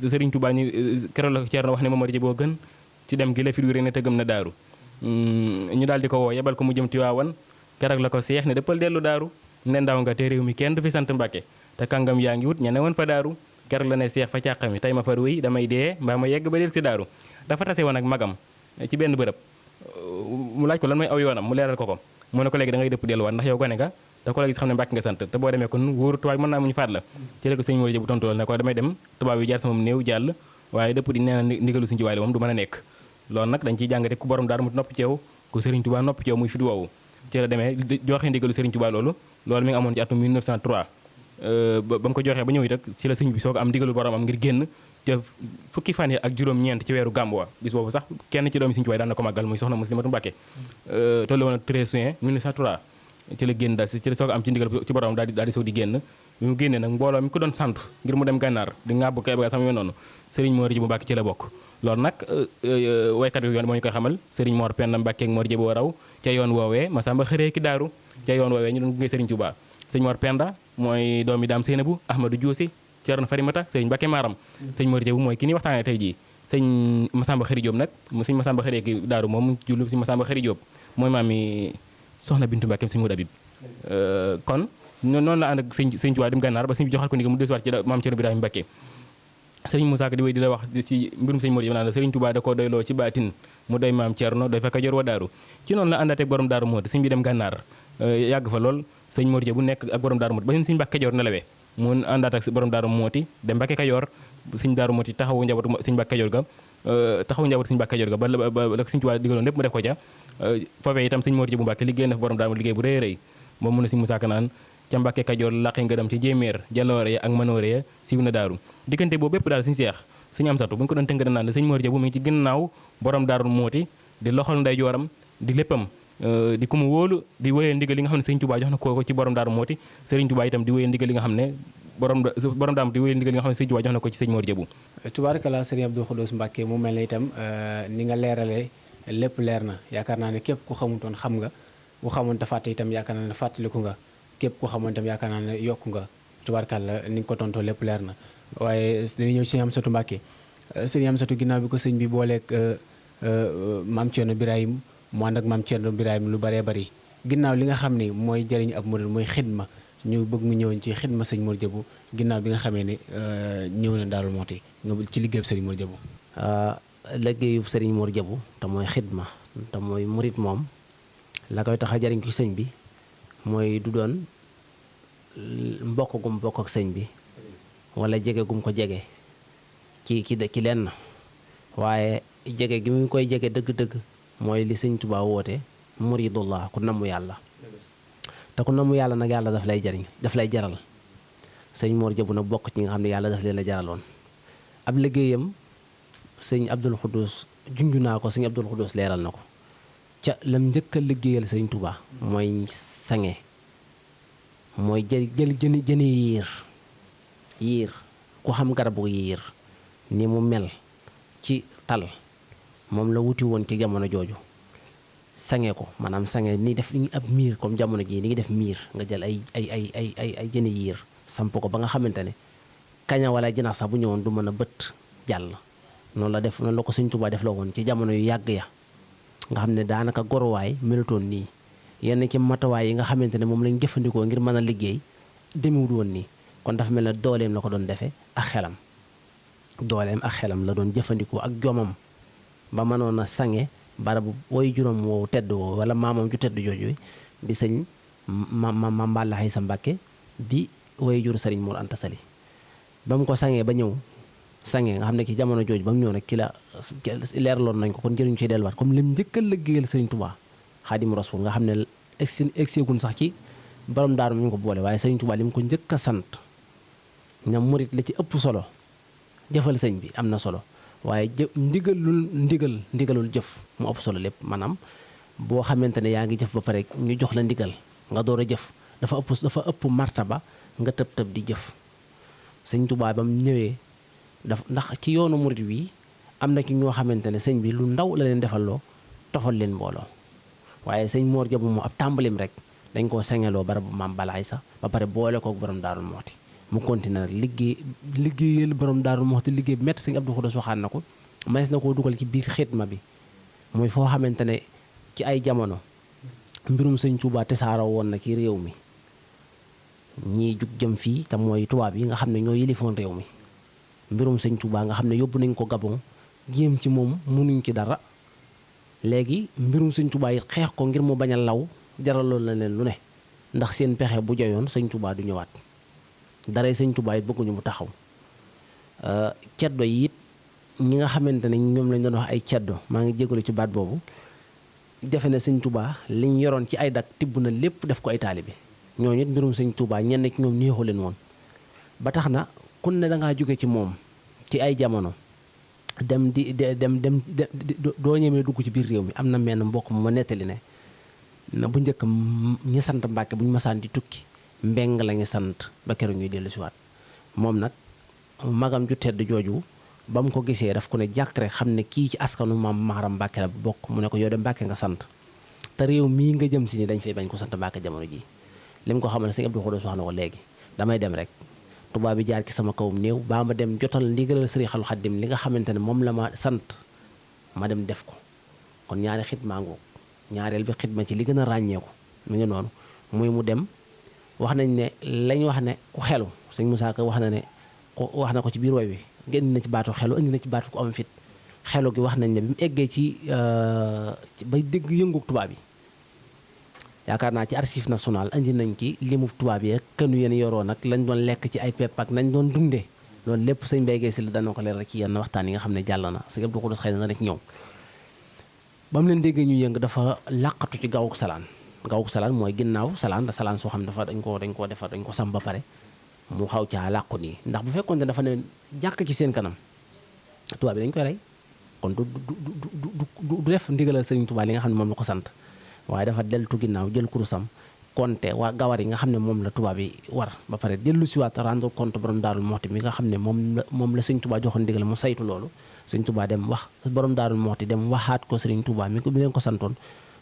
Sëriñ Tuubaa ni keroog la Ceerno wax ne Mor Jëboo gën ci dem gi la fir wi ne te gëm na daaru ñu daal di ko woo yebal ko mu jëm Tiwaawan keroog la ko seex ne dëppal dellu daaru ne ndaw nga te réew mi kenn du fi sant Mbàkke te kàngam yaa ngi wut ña ne woon fa daaru keroog la ne seex fa càqami tey ma far wéy damay dee mbaa ma yegg ba del si daaru dafa tase woon ak magam ci benn bërëb mu laaj ko lan mooy aw yoonam mu leeral ko mu ne ko léegi da ngay dëpp delluwaat ndax yow gone nga te ko léegi xam ne Mbàkke nga sant te boo demee kon wóoru tubaab mën naa muñu faat la ci la ko sëñ Mor Jëbu tontu ne ko damay dem tubaab yi jaar sama néew jàll waaye dëpp di nee na ndigalu suñu ci waay la moom du mën a nekk loolu nag dañ ciy jàngate ku borom Daaru mu nopp ci yow ku Sëriñ Tuubaa nopp ci yow muy fi du woowu ci la demee joxe ndigalu Sëriñ Tuubaa loolu mi ngi amoon ci atum 1903 ba mu ko joxee ba ñëw it ci la sëñ bi soo ko am ndigalu boromam ngir génn te fukki fan yi ak juróom-ñeent ci weeru gàmmu wa bis boobu sax kenn ci doomi Sëriñ Tuubaa daan na ko màggal muy soxna Muslimatu Mbàkke tollu woon 13 juin 1903 ci la génn daal ci la soo ko am ci ndigal ci boromam daal di soog di génn bi mu génnee nag mbooloo mi ko doon sant ngir mu dem gànnaar di ŋàbb kay ba sama yoon noonu Sëriñ Mor Jëbu Mbàkke ci la bokk loolu nag waykat yu yoon moo ñu koy xamal Sëriñ Mor Penda Mbàkke ak Mor Jëbu raw ca yoon woowee Masamba xëree ki daaru ca yoon woowee ñu doon gunge Sëriñ Tuubaa sëñ Mor Penda mooy doomi daam Seynabu Ahmadou Dioussi Ceerno Farimata Sëriñ Mbàkke Maaram sëñ Mor Jëbu mooy ki ni waxtaanee tey jii sëñ Masamba xëri Jóob nag sëñ Masamba xëree ki daaru moom jullu sëñ Masamba xëri Jóob mooy maam mi soxna Bintu Mbàkke sëñ Mudu Abib kon noonu la ànd ak sëñ Tuubaa dem gànnaar ba sëñ bi joxal ko ni mu desuwaat ci maam Ceerno Birahim Mbàkke sëriñ Moussa Ka di wéy di la wax ci mbirum sëñ Mor Jëbu naan la Sëriñ Tuubaa da ko doyloo ci baatin mu doy maam Ceerno doy fa Kajoor wa daaru ci noonu la àndaat ak borom Daaru Muxti sëñ bi dem gànnaar yàgg fa lool sëñ Mor Jëbu nekk ak borom Daaru Muxti ba sëñ Mbàkke Kajoor nelawee mu àndaat ak borom Daaru Muxti dem Mbàkke Kajoor sëñ Daaru Muxti taxawu njabootu sëñ Mbàkke Kajoor ga ba la sëñ Tuubaa digaloon lépp mu def ko ca foofee itam sëñ Mor Jëbu Mbàkke liggéey na fa borom Daaru liggéey bu rëy rëy moom mu ne sëñ Moussa Ka naan ca Mbàkke Kajoor laqi ngërëm ci jéeméer jaloore ya ak manoore ya siiw na daaru diggante boobu bépp daal sëñ Seex sëñ Amsatu bu ñu ko doon tënk da naan la sëñ Mor Jëbu mi ngi ci ginnaaw borom Daaru Muxti di loxol nday jooram di léppam di ku mu wóolu di wéyee ndigal li nga xam ne sëriñ Tuubaa jox na ko ci borom Daaru Muxti sëriñ Tuubaa itam di wéyee ndigal li nga xam ne borom daam di wéyee ndigal li nga xam ne sëriñ Tuubaa jox na ko ci sëñ Mor Jëbu tubaarkalla sëriñ Abdou Khoudous Mbàkke mu mel ne itam ni nga leeralee lépp leer na yaakaar naa ne képp ku xamutoon xam nga ku xamoon te fàtte itam yaakaar naa ne fàttaliku nga képp ku xamoon itam yaakaar naa ne yokku nga tubaarkalla ni nga ko tontoo lépp leer na waaye dañuy ñëw ci sëriñ Amsatu Mbàkke sëriñ Amsatu ginnaaw bi ko sëñ bi booleeg maam Ceerno Birahim mu ànd ak maam Ceerno Birahim lu bëree bëri ginnaaw li nga xam ne mooy jëriñ ab murid mooy xidma ñu bëgg mu ñëwoon ci xidma sëñ Mor Jëbu ginnaaw bi nga xamee ne ñëw na Daaru Muxti nga ci liggéeyub sëriñ Mor Jëbu liggéeyub sëriñ Mor Jëbu te mooy xidma te mooy murid moom la koy tax a jëriñ ci sëñ bi mooy du doon mbokk gum bokk ak sëñ bi wala jege gum ko jege ci lenn waaye jege gi mu koy jege dëgg-dëgg mooy li sëñ Tuubaa woote muridullah ku namm yàlla te ku namu yàlla nag yàlla daf lay jariñ daf lay jaral sëñ Mor Jabu nag bokk ci nga xam ne yàlla daf leen a jaraloon ab liggéeyam sëñ Abdul Xuddus junju naa ko sëñ Abdul Xuddus leeral na ko ca lam njëkk a liggéeyal sëñ Touba mooy sange mooy jël jëni yiir ku xam garabu yiir ni mu mel ci tal moom la wuti woon ci jamono jooju sange ko maanaam sange ni def ab miir comme jamono jii ni ngi def miir nga jël ay jëni yiir samp ko ba nga xamante ne kaña wala jinax sax bu ñëwoon du mën a bët jàll noonu la ko sëñ Touba def la woon ci jamono yu yàgg ya nga xam ne daanaka gorowaay melutoon nii yenn ci matawaay yi nga xamante ne moom lañ jëfandikoo ngir mën a liggéey demewul woon nii kon dafa mel ne dooleem la ko doon defee ak xelam dooleem ak xelam la doon jëfandikoo ak jomam ba mënoon a sange barabu woy juróom woowu tedd woowu wala maamam ju tedd jooju di sëñ ma Balla Aysa Mbàkke bi woy jur sëriñ Mor Anta Sali ba mu ko sangee ba ñëw sange nga xam ne ki jamono jooju ba mu ñëw nag ki la leerloon nañ ko kon jëriñu ci delluwaat comme lim njëkkal liggéeyal sëriñ Touba Xaadimu Rasuul nga xam ne egseegul sax ci borom daaru mi ñu ko boole waaye sëriñ Touba li mu ko njëkk a sant ñam murit la ci ëpp solo jëfal sëñ bi am na solo waaye ndigalul jëf mu ëpp solo lépp maanaam boo xamante ne yaa ngi jëf ba pare ñu jox la ndigal nga door a jëf dafa ëpp martaba nga tëb di jëf sëñ Touba ba mu ñëwee ndax ci yoonu murit wi am na ci ñoo xamante ne sëñ bi lu ndaw la leen defaloo tofal leen mbooloo waaye sëñ Mor Jabu moom ab tàmbalim rek dañ koo sengeloo barabu maam Balla Aysa ba pare boole kook borom Daarul Muxti mu continué nag liggéeyal borom Daarul Muxti liggéey bi métti sëñ Abdou Xudoos waxaan na ko manees na koo dugal ci biir xidma bi muy foo xamante ne ci ay jamono mbirum sëñ Touba tasaaroo woon na ci réew mi ñii jug jëm fii te mooy tubaab yi nga xam ne ñoo yilifoon réew mi mbirum sëñ Touba nga xam ne yóbbu nañ ko Gabon jéem ci moom mënuñ ci dara léegi mbirum sëñ Touba yi xeex ko ngir mu bañ a law jaraloon na leen lu ne ndax seen pexe bu joyoon sëñ Touba du ñëwaat daray sëñ Touba yi bëgguñu mu taxaw ceddo yi it ñi nga xamante ne ñoom lañ doon wax ay ceddo maa ngi jégalu ci baat boobu defe ne sëñ Touba liñ yoroon ci ay dak tibb na lépp def ko ay taalibe ñooñu it mbirum sëñ Touba ñenn ci ñoom neexu leen woon ba tax na kun ne dangaa jóge ci moom ci ay jamono dem doo ñemee dugg ci biir réew mi am na menn mbokk mu ma nettali ne na bu njëkk ñi sant Mbàkke bu ñu masaan di tukki mbeng la ñu sant ba keroog ñuy dellu si waat moom nag magam ju tedd jooju ba mu ko gisee daf ko ne jàkk rek xam ne kii ci askanu maam Maharam Mbàkke la bokk mu ne ko yow de Mbàkke nga sant te réew mii nga jëm si ni dañ fay bañ ko sant Mbàkke jamono ji li mu ko xamal ne sëñ Abdou Xudoos wax na ko léegi damay dem rek tubaab bi jaar ci sama kawum néew baa ma dem jotal ndigalal Sëriñ Xaadim li nga xamante ne moom la ma sant ma dem def ko kon ñaari xidma ngoog ñaareel bi xidma ci li gën a ràññeeku mi ngi noonu muy mu dem wax nañ ne lañ wax ne ku xelu sëñ Musaa Ka wax na ko ci biir way wi nga indi na ci baatu xelu indi na ci baatu ku am fit xelu gi wax nañ ne bi mu eggee ci bay dégg yëngu tubaab yi yaakaar naa ci archive national andi nañ ci limu tubaab yi ak kënu yéen yoroon nag lañ doon lekk ci ay pepp ak nañ doon dundee loolu lépp sëñ Mbay Gey Si la dana ko leeral ci yenn waxtaan yi nga xam ne jàll na sëñ Abdou Xudoos xëy na dana ci ñëw ba mu leen déggee ñu yëng dafa làqatu ci gawuk salaan mooy ginnaaw salaan salaan soo xam ne dañ ko sam ba pare mu xaw caa làqu nii ndax bu fekkoon ne dafa ne jàkk ci seen kanam tubaab bi dañ koy rey kon du def ndigalal sëriñ Tuubaa li nga xam ne moom la ko sant waaye dafa deltu ginnaaw jël kurusam compté waa gawar yi nga xam ne moom la tubaab yi war ba pare dellu siwaat rendre compte borom Daarul Muxti mi nga xam ne moom la sëriñ Tuubaa joxoon ndigal mu saytu loolu sëriñ Tuubaa dem wax borom Daarul Muxti dem waxaat ko sëriñ Tuubaa mi leen ko santoon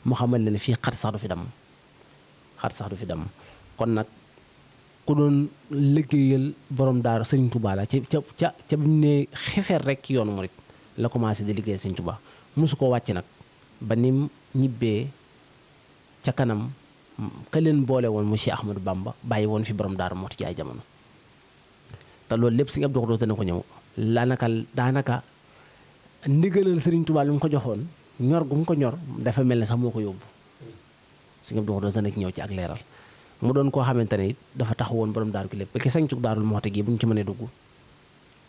mu xamal leen fii xat sax du fi damm kon nag ku doon liggéeyal borom daaru sëriñ Tuubaa la ca bi mu ne xefeer rek ci yoonu murit la commencé di liggéeyal sëriñ Tuubaa mosu ko wàcc nag ba nim ñibbee ca kanam ka leen boole woon mu Cheikh Ahmadou Bamba bàyyi woon fi borom daaru Muxti ci ay jamono te loolu lépp sëriñ Abdou Xudoos dana ko ñëw daanaka ndigalal sëriñ Tuubaa lu mu ko joxoon ñor gu mu ko ñor dafa mel ne sax moo ko yóbbu sëriñ Abdou Xudoos dana ci ñëw ci ak leeral mu doon koo xamante ne it dafa taxawoon borom daaru gi lépp ba ki sañcug Daarul Muxti gi bu ñu ci mënee dugg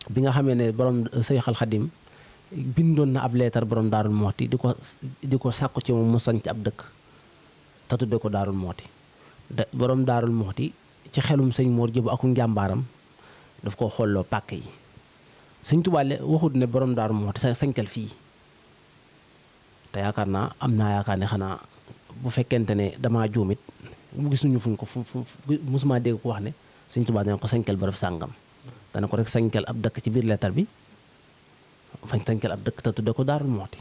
bi nga xamee ne borom Seyxul Xadim bindoon na ab leetar borom Daarul Muxti di ko sàkku ci moom mu sañc ab dëkk te tudde ko Daarul Muxti borom Daarul Muxti ci xelum sëñ Mor Jëbu ak njàmbaaram daf ko xolloo pàkk yi sëñ Tuubaa waxut ne borom Daarul Muxti sañcal fii te yaakaar naa am naa yaakaar ne xanaa bu fekkente ne damaa juumit mu gisuñu fuñ ko fu musuma dégg ko wax ne sëñ Tuubaa dana ko sañcal barab sàngam dana ko rek sañcal ab dëkk ci biir lettre bi fañ sañcal ab dëkk te tudde ko Daarul Muxti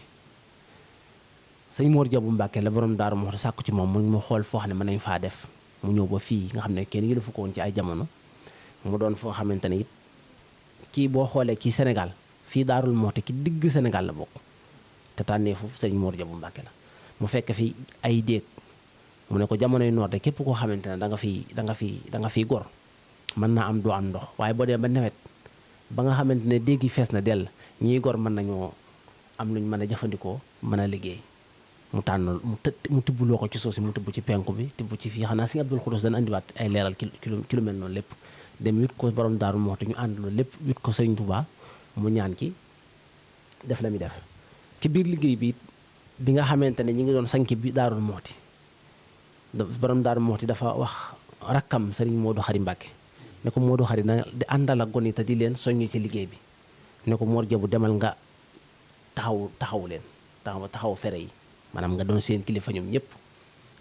sëñ Mor Jabu Mbàkke la borom Daarul Muxti sàkku ci moom mu xool foo xam ne mën nañ faa def mu ñëw ba fii nga xam ne kenn yi dafa ko woon ci ay jamono mu doon foo xamante ne it kii boo xoolee ci Sénégal fii Daarul Muxti ci digg Sénégal la bokk te tànneefu sëñ Mor Jabu Mbàkke la mu fekk fi ay déeg mu ne ko jamonoy noor de képp koo xamante ne da nga fiy gor mën naa am doo am ndox waaye boo dee ba nawet ba nga xamante ne déeg yi fees na dell ñiy gor mën nañoo am luñ mën a jëfandikoo mën a liggéey mu tànn mu tibbuloo ko ci suuf si mu tibb ci penku bi tibb ci fii xanaa si Abdul Xudus dana indiwaat ay leeral ki lu mel noonu lépp dem wit ko borom Daaru Muxti ñu ànd loolu lépp wit ko Sëriñ Tuubaa mu ñaan ci def la muy def ci biir liggéey bi nga xamante ne ñi ngi doon sanc bi Daarul Muxti borom Daaru Muxti dafa wax rakkam Sëriñ Moodu Xari Mbàkke ne ko Moodu Xari na di àndal ak gone yi te di leen soññu ci liggéey bi ne ko Mor Jabu demal nga taxawu leen taxawu fere yi maanaam nga doon seen kilifa ñoom ñëpp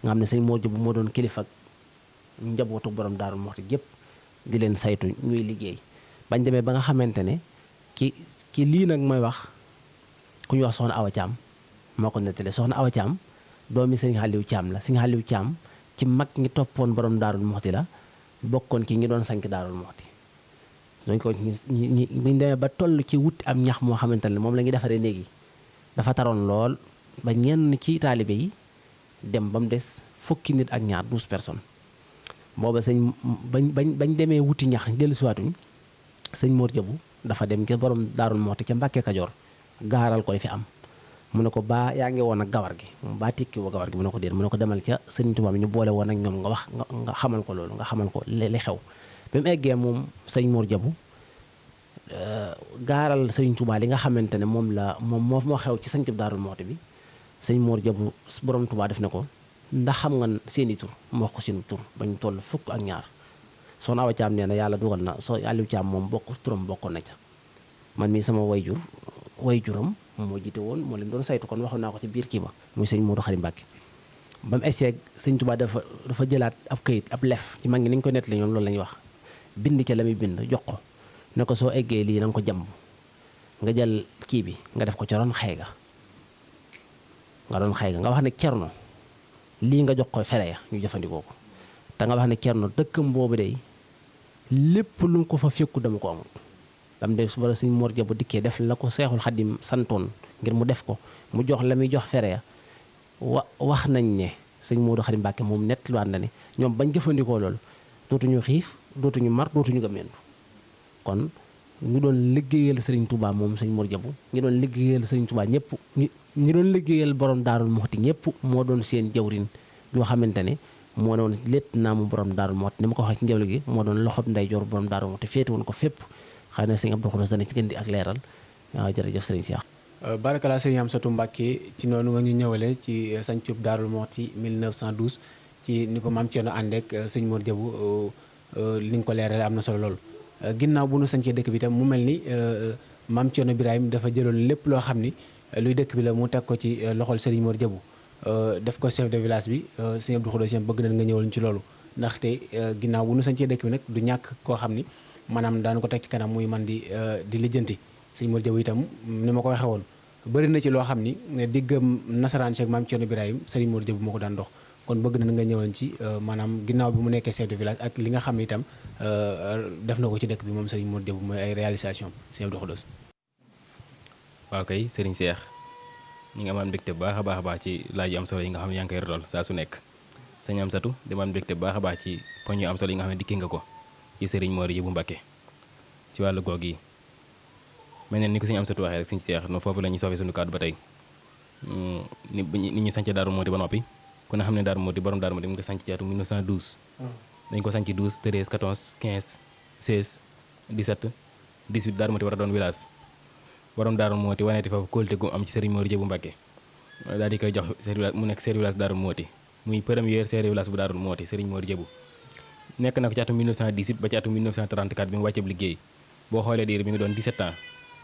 nga xam ne sëñ Mor Jabu moo doon kilifa ak njabootu borom Daaru Muxti yëpp di leen saytu ñuy liggéey bañ demee ba nga xamante ne ki lii nag mooy wax ku ñuy wax soxna Awa Caam moo ko nettali soxna Awa Caam doomi sëñ Xaliw Caam la sëñ Xaliw Caam ci mag ñi toppoon borom Daarul Muxti la bokkoon ki ngi doon sanc Daarul Muxti dañ ko ñi buñ demee ba toll ci wuti am ñax moo xamante ne moom la ñuy defaree léegi dafa taroon lool ba ñenn ci taalibe yi dem ba mu des fukki nit ak ñaar 12 personnes booba sëñ bañ demee wuti ñax dellusiwaatuñ sëñ Mor Jabu dafa dem ca borom Daarul Muxti ca Mbàkke Kajoor gaaral ko li fi am mu ne ko baa yaa ngi woon ak gawar gi baa tikki woo gawar gi mu ne ko déet mu ne ko demal ca Sëriñ Tuubaa mi ñu boole woon ak ñoom nga xamal ko loolu nga xamal ko li xew bi mu eggee moom sëñ Mor Jabu gaaral Sëriñ Tuubaa li nga xamante ne moom moo xew ci sañcub Daarul Muxti bi sëñ Mor Jabu borom Tuubaa def ne ko ndax xam nga seeni tur mu wax ko seen tur bañ toll fukk ak ñaar soxna Awa Caam nee na yàlla dugal na soo Aliou Caam moom turam bokkoon na ca man mii sama wayjuram moo jiite woon moo leen doon saytu kon waxoon naa ko ci biir kii ba muy sëñ Moodu Xari Mbàkke ba mu egseeg sëñ Tuubaa dafa jëlaat ab këyit ab lef ci mag ñi ni ñu ko nettali ñoom loolu la ñuy wax bind ca la muy bind jox ko ne ko soo eggee lii na nga ko jàmb nga jël kii bi nga def ko ca ron xay ga nga wax ne Cerno lii nga jox ko fere ya ñu jëfandikoo ko te nga wax ne Cerno dëkkam boobu day lépp lu mu ko fa fekku dama ko amul dam de su bara sëñ Mor Jabu dikkee def la ko Seexul Xadim santoon ngir mu def ko mu jox la muy jox fere ya wax nañ ne sëñ Moodu Xari Mbàkke moom nettaliwaat na ne ñoom bañ jëfandikoo loolu dootuñu xiif dootuñu mar dootuñu gëmmentu kon ñu doon liggéeyal Sëriñ Tuubaa moom sëñ Mor Jabu ñu doon liggéeyal Sëriñ Tuubaa ñëpp ñu doon liggéeyal borom Daarul Muxti ñëpp moo doon seen jawrin yoo xamante ne moo doon létt naa mu borom Daarul Muxti ni ma ko waxee ci njëwle gi moo doon loxob ndeyjoor borom Daarul Muxti féete woon ko fépp xëy na sëñ Abdou Khoudoss dana ci gën di ak leeral waaw jërëjëf sëriñ Cheikh. Barakala sëñ Amsatu Mbàkke ci noonu nga ñu ñëwale ci sañcub Daarul Muxti 1912 ci ni ko maam Thierno ànd ak sëñ Mor Jabu li nga ko leerale am na solo loolu ginnaaw bu nu sañcee dëkk bi tam mu mel ni maam Thierno Birahim dafa jëloon lépp loo xam ni luy dëkk bi la mu teg ko ci loxol sëriñ Mor Jabu def ko chef de village bi sëñ Abdou Khoudoss bëgg nañ nga ñëwal ci loolu ndaxte ginnaaw bu nu sañcee dëkk bi nag du ñàkk koo xam ni maanaam daanu ko teg ci kanam muy man di lijjanti sëñ Mor Jabu itam ni ma ko waxee woon bëri na ci loo xam ni diggam nasaraan Cheikh maam Thierno Birahim sëriñ Mor Jabu moo ko daan dox kon bëgg na nga ñëwoon ci maanaam ginnaaw bi mu nekkee chef de village ak li nga xam ne itam def na ko ci dëkk bi moom sëriñ Mor Jabu mooy ay réalisation sëñ Abdou Khoudoss. waaw kay sëriñ Cheikh ñu ngi amaan mbégte baax a baax ci laaj yu am solo yi nga xam ne yaa ngi koy rotal saa su nekk sëñ Amsatu di amaan mbégte baax a baax ci poñ yu am solo yi nga xam ne dikki nga ko ci sëriñ Mor Jabu Mbàkke ci wàllu goog yi mel ne ni ko sëñ Amsatu waxee rek sëñ Cheikh no foofu la ñuy soofee suñu kàddu ba tey ni ñu sañc Daaru Muxti ba noppi ku ne xam ne Daaru Muxti borom Daaru Muxti mu ngi ko sanc ci atum 1912 dañ ko sanc 12 13 14 15 16 17 18 Daaru Muxti war a doon village borom Daaru Muxti waneeti foofu kóolute gu am ci sëriñ Mor Jabu Mbàkke daal di koy jox mu nekk chef de village Daaru Muxti muy premier chef de village bu Daarul Mooti Serigne Mor Jëbu nekk na ko ci atum 1918 ba ci atum 1934 bi mu wàcceeb liggéey boo xoolee diir bi ngi doon 17 ans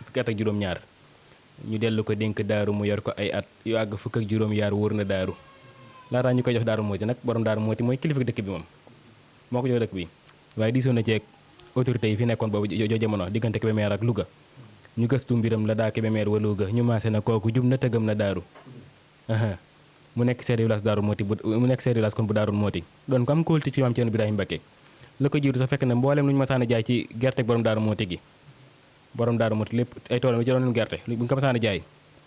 fukki at ak juróom-ñaar ñu dellu ko dénk daaru mu yor ko ay at yu àgg fukk ak juróom-yaar wóor na daaru laataa ñu koy jox Daaru Mooti nag borom Daaru Mooti mooy kilifa dëkk bi moom moo ko jox dëkk bi waaye diisoon na ceeg autorités yi fi nekkoon boobu jo jamono diggante Kébémer ak Louga ñu gëstu mbiram la daa Kébémer wa Louga ñu maase na kooku jub na tëggam na daaru mu nekk chef de village Daaru Mooti mu nekk chef de village kon bu Daaru Mooti doon ko am kóolute ci maam Ceerno Birahim Mbakke la ko jiitu sax fekk na mboolem lu ñu masaan a jaay ci gerte borom Daaru Mooti gi borom Daaru Mooti lépp ay toolam yi ci doon gerte bu ñu ko masaan a jaay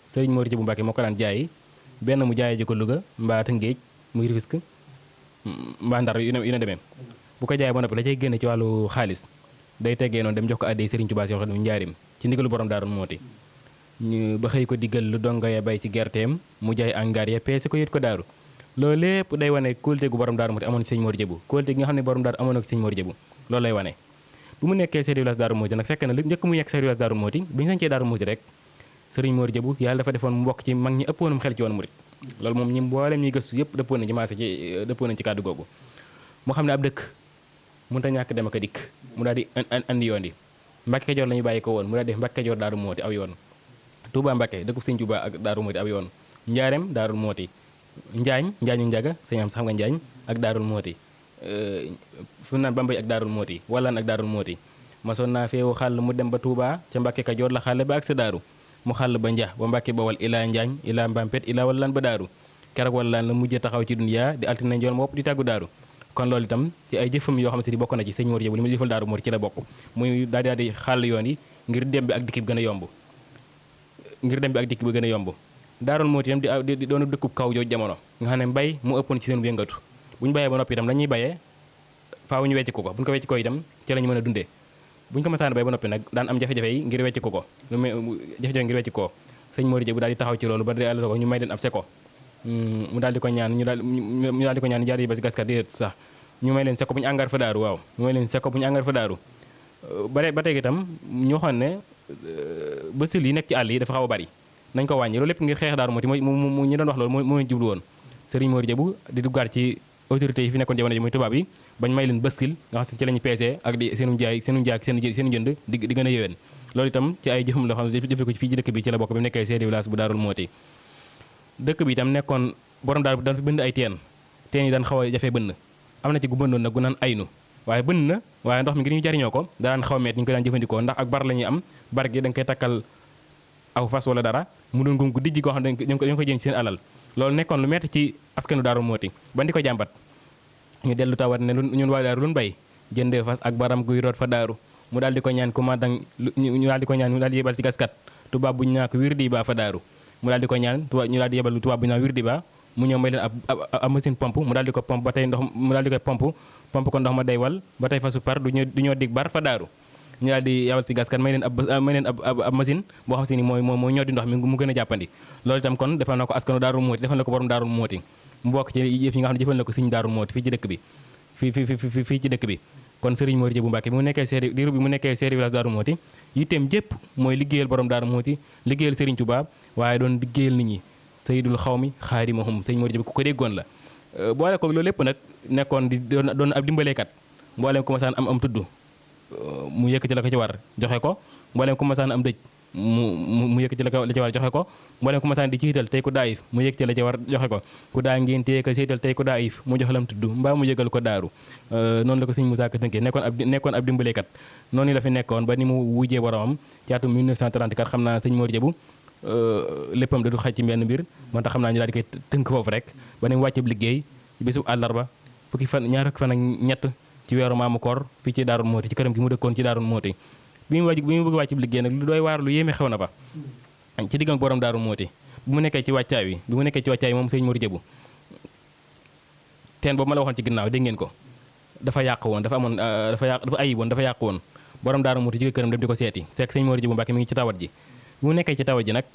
Sëriñ Mor Jëbu Mbakke moo ko daan jaay benn mu jaayee ji ko Louga mbaa Tëngéej muy Rufisque mbaa Ndar yu ne demee bu ko jaayee ba noppi la cay génne ci wàllu xaalis day teggee noonu dem jox ko addee Sëriñ Tuubaa si wax njaarim ci ndigalu borom Daaru Mooti ñu ba xëy ko diggal lu donga ya bay ci gerteem mu jaay angaar ya peese ko yët ko daaru loolu lépp day wane kóolute gu borom Daaru Mooti amoon ci Sëñ Mor Jëbu kóolute gi nga xam ne borom Daaru amoon na ko ci Sëñ Mor Jëbu loolu lay wane bu mu nekkee chef de village Daaru Mooti nag fekk na njëkk mu nekk chef de village Daaru Mooti bi ñu sañcee Daaru Mooti rek Sëriñ Mor Jëbu yàlla dafa defoon mu mbokk ci mag ñi ëppoonum xel ci yoonu murit loolu moom ñi mboolem ñuy gëstu yëpp dëppoo nañ ci maase ci dëppoo nañ ci kàddu googu moo xam ne ab dëkk mënut a ñàkk dem ak a dikk mu daal di andi yoon yi Mbàkke Kajoor la ñu bàyyi ko woon mu daal di def Mbàkke Kajoor Daaru Mooti aw yoon Touba Mbàkke dëkkub Sëñ Touba ak Daaru Mooti aw yoon Njaareem Daaru Mooti Njaañu Njaga sëñ am xam nga Njaañ ak Daaru Mooti fu naan Bambey ak Daaru Mooti Wallaan ak Daaru Mooti masoon naa feewu xàll mu dem ba Touba ca Mbàkke Kajoor la xàll ba ak sa daaru mu xàll ba nja ba Mbàkke Bawal ilaa Njaañ ilaa Mbampet ilaa Wallaan ba daaru keroog Wallaan la mujjee taxaw ci duniyaa di altine njool ma wopp di tàggu daaru kon loolu itam ci ay jëfam yoo xam ne bokk na ci Sëñ Mor Jëbu li mu jëfal Daaru Mooti ci la bokk muy daal di xàll yoon yi ngir dem bi ak dikk bi gën a yomb gën a yomb Daaru Mooti itam di doon dëkkub kaw jooju jamono nga xam ne mbay mu ëppoon ci seen yëngatu bu ñu bayee ba noppi itam la ñuy bayee faaw ñu wecc ko bu ñu ko wecc ko itam ci la ñu mën a dundee bu ñu ko masaan bay ba noppi nag daan am jafe-jafe yi ngir wecc ko jafe-jafe ngir wecc ko Sëñ Mor Jëbu daal di taxaw ci loolu ba yàlla ko ñu may leen ab seko mu daal di ko ñaan ñu daal di ko ñaan jaar yi ba si gaskat déet sax ñu may leen seko bu ñu àngaar fa daaru waaw ñu may leen seko bu ñu àngaar fa daaru ba tey itam ñu waxoon ne bësul yi nekk ci àll yi dafa xaw a bari nañ ko wàññi loolu lépp ngir xeex Daaru Mooti mu ñu doon wax loolu moo jublu woon Sëriñ Mor Jëbu di duggaat ci autorités yi fi nekkoon jamono ji muy tubaab yi bañ may leen bëskil nga xam ci la ñu peesee ak di seenu jaay seen jënd di gën a yéwén loolu itam ci ay jëfam loo xam ne jëfe ko ci fii ci dëkk bi ci la bokk bi mu nekkee chef de village bu Daarul Mooti dëkk bi itam nekkoon borom daal daan fi bënn ay teen yi daan xaw a jafee bënn am na ci gu bënnoon nag gu naan aynu waaye bënn na waaye ndox mi ngir ñu jariñoo ko daan xaw a meet ñu ko daan jëfandikoo ndax ak bar la ñuy am bar gi da nga koy takkal aw fas wala dara mu doon gum gu dijji koo xam ne dañ ko jën seen alal loolu nekkoon lu metti ci askanu Daaru Mooti ba di ko jàmbat ñu dellu tawat ne ñun waa daaru lu bay jëndee fas ak baram guy root fa daaru mu daal di ko ñaan commandant ñu daal di ko ñaan mu daal di yebal si gaskat tubaab bu ñu naa ko wirdi ba fa daaru mu daal di ko ñaan ñu daal di yebal tubaab bu ñu naa wirdi ba mu ñëw may leen ab machine pompe mu daal di ko pompe ba tey ndox mu daal di koy pompe ko ndox ma day wal ba tey fasu par du ñoo dig bar fa daaru ñu daal di yebal si gaskat may leen ab machine boo xam si ni mooy ñoo di ndox mi mu gën a jàppandi loolu itam kon defal na ko askanu Daaru Mooti defal na ko borom Daaru Mooti mu bokk ci yëf yi nga xam ne jëfal na ko Sëñ Daaru Mooti fii ci dëkk bi fii ci dëkk bi kon Sëriñ Mor Jëbu Mbàkke bi mu nekkee chef de village Daaru Mooti yitteem jépp mooy liggéeyal borom Daaru Mooti liggéeyal Sëriñ Tuubaa waaye doon liggéeyal nit ñi sayyidul xawmi xaadimahum Sëñ Mor Jëbu ku ko déggoon la boole ko loolu lépp nag nekkoon di doon ab dimbaleekat mbooleem ku masaan am tudd mu yëkkati la ko ci war joxe ko mbooleem ku masaan am dëj mu yëkkati la ci war joxe ko mbooleem ku masaan di ciital tey ku daayif mu yëkkati la ci war joxe ko ku daa ngeen téye ko séetal tey ku daayif mu jox lam tudd mbaa mu yëgal ko daaru noonu la ko Sëñ Musaa Ka tënkee nekkoon ab dimbaleekat noonu la fi nekkoon ba ni mu wujjee boromam ci atum 1934 xam naa Sëñ Mor Jëbu léppam da du xaj ci benn mbir moo tax xam naa ñu daal di koy tënk foofu rek ba ni mu wàcceb liggéey ci bésu àllarba ñaar fukki fan ak ñett ci weeru maamu koor fii ci Daaru Mooti ci këram gi mu dëkkoon ci Daaru Mooti bi mu bëgg wàcceb liggéey nag lu doy waar lu yéeme xew na fa ci diggam borom Daaru Mooti bi mu nekkee ci wàccaay wi moom Sëñ Mor Jëbu teen boobu ma la waxoon ci ginnaaw dégg ngeen ko dafa yàq woon dafa ayib woon dafa yàq woon borom Daaru Mooti jóge këram dem di ko seeti fekk Sëñ Mor Jëbu Mbàkke mi ngi ci tawat ji bi mu nekkee ci tawat ji nag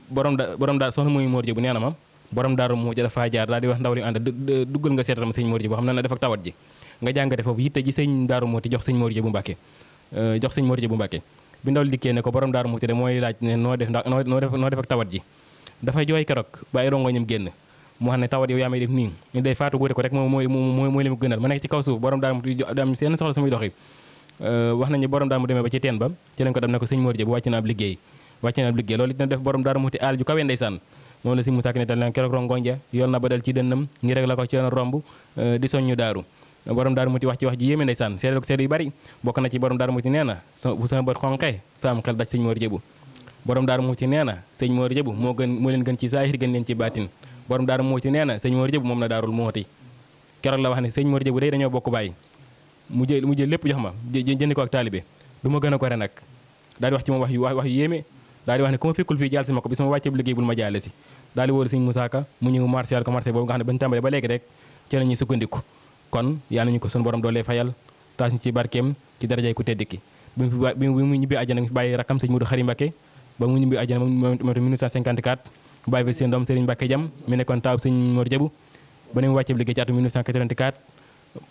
borom daal soxna muy Mor Jëbu nee na ma borom Daaru Mooti dafa jaar daal di wax ndaw li ànd duggal nga seetal ma Sëñ Mor Jëbu xam na def ak tawat ji nga jàngate foofu yitte ji Sëñ Daaru Mooti jox Sëñ Mor Jëbu Mbàkke bi ndaw li dikkee ne ko borom Daaru Mooti de mooy laaj ne noo def ak tawat ji dafa jooy keroog ba ay rongoñam génn mu xam ne tawat yow yaa may def nii ñu day faatu góote ko rek mooy li mu gënal ma nekk ci kaw suuf borom daal mu am seen soxla su muy doxi wax nañu borom daal mu demee ba ci teen ba ci lañ ko dem ne ko sëñ Mor Diop wàcc na ab liggéey loolu it na def borom daal mu ti aal ju kawe ndeysaan moom la si Moussa Ka ne dal na keroog rongoñja yoon na ba dal ci dënnam ngi rek la ko ci romb di soññu daaru borom daaru muti wax ci wax ji yéeme ndeysaan seede ko seede yu bari bokk na ci borom daaru muti nee na bu sama bët xonqee saam xel daj sëñ Mor Diop borom daaru muti nee na sëñ Mor Diop moo leen gën ci saahir gën leen ci baatin borom daaru muti nee na sëñ Mor Diop moom la daarul mooti keroog la wax ne sëñ Mor Diop day dañoo bokk bàyyi mu jël lépp jox ma jëndi ko ak taalibe du ma gën a ko re nag daal di wax ci moom wax yu yéeme daal di wax ne ku ma fekkul fii jaal si ma ko bis ma wàccee liggéey bul ma jaale si daal di wóolu sëñ Moussa Ka mu ñëw martial ko marché boobu nga xam ne bañ tàmbalee ba léegi rek ci la ñuy sukkandiku kon yàlla nañu ko sunu borom doolee fayal taas ñu ci barkeem ci darajay ku tedd ki bi mu ñibbi àjjana fi bàyyi rakkam sëñ Modou Khary Mbacké ba mu ñibbi àjjana moom 1954 mu bàyyi fi seen doom Serigne Mbacké Jam mi nekkoon taaw sëñ Mor Diabou ba ni mu wàccee liggéey ci atum 1984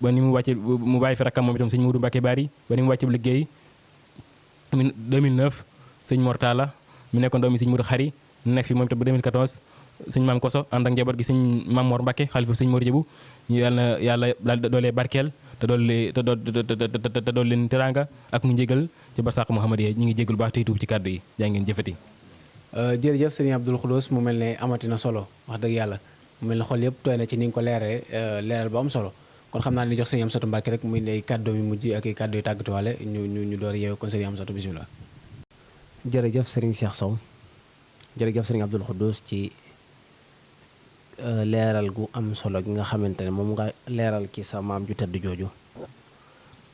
ba ni mu wàccee mu bàyyi fi rakkam moom itam sëñ Modou Mbacké Bari ba ni mu wàccee liggéey 2009 sëñ Mor Talla mi nekkoon doomi sëñ Modou Khary nekk fi moom itam ba 2014 sëñ Maam Koso ànd ak njaboot gi sëñ Maam Mor Mbacké xalifa sëñ Mor Diabou ñu yàlla doolee barkeel te dool leen teraanga ak mu njégal ci barsàq Muhammad yi ñu ngi jégalu baax tey tuub ci kàddu yi jaa ngeen jëfati jërëjëf sëriñ Abdoul Khoudous mu mel ne amati na solo wax dëgg yàlla mu mel ne xol yëpp tooy na ci ni nga ko leeral ba am solo kon xam naa ne jox sëriñ Amsatou Mbacké rek muy ne kàddu mi mujj ak kàddu yu tàggatuwaale ñu door yeewe kon sëriñ Amsatou bisimilah. jërëjëf sëriñ Cheikh Sow jërëjëf sëriñ Abdoul Khoudous ci leeral gu am solo gi nga xamante ne moom nga leeral ci sa maam ju tedd jooju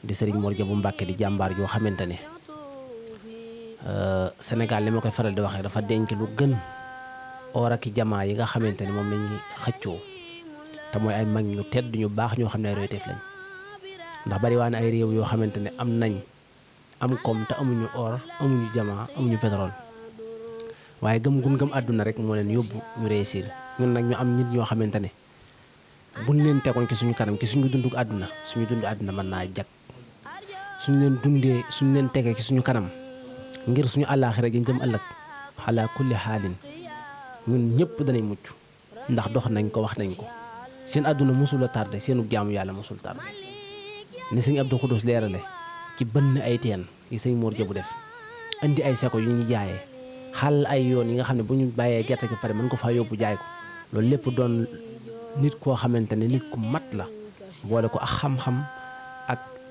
di sëriñ Mor Diabou Mbacké di jàmbaar joo xamante ne Sénégal li ma koy faral di waxee dafa denc lu gën or ak jamaa yi nga xamante ne moom la ñuy xëccoo te mooy ay mag ñu tedd ñu baax ñoo xam ne ay royteef lañ ndax bari waa ne ay réew yoo xamante ne am koom te amuñu or amuñu jamaa amuñu pétrole waaye gëm àdduna rek moo leen yóbbu ñu réussir ñun nag ñu am nit ñoo xamante ne buñ leen tegoon ci suñu kanam ci suñu dundu àdduna mën naa jag suñu leen tegee ci suñu kanam ngir suñu àllaaxira gi jëm ëllëg ala kulli xaalin ñun ñëpp danañ mucc ndax dox nañ ko wax nañ ko seen àdduna mosul a tardé seenu jaamu yàlla mosul tardé ni sëñ Abdou Khoudous leerale ci bënn ay teen yi sëñ Mor Diabou def indi ay seko yu ñu jaayee xàll ay yoon yi nga xam ne bu ñu bàyyee gerte gi pare mën ko faa yóbbu jaay ko loolu lépp doon nit koo xamante ne nit ku mat la boole ko ak xam-xam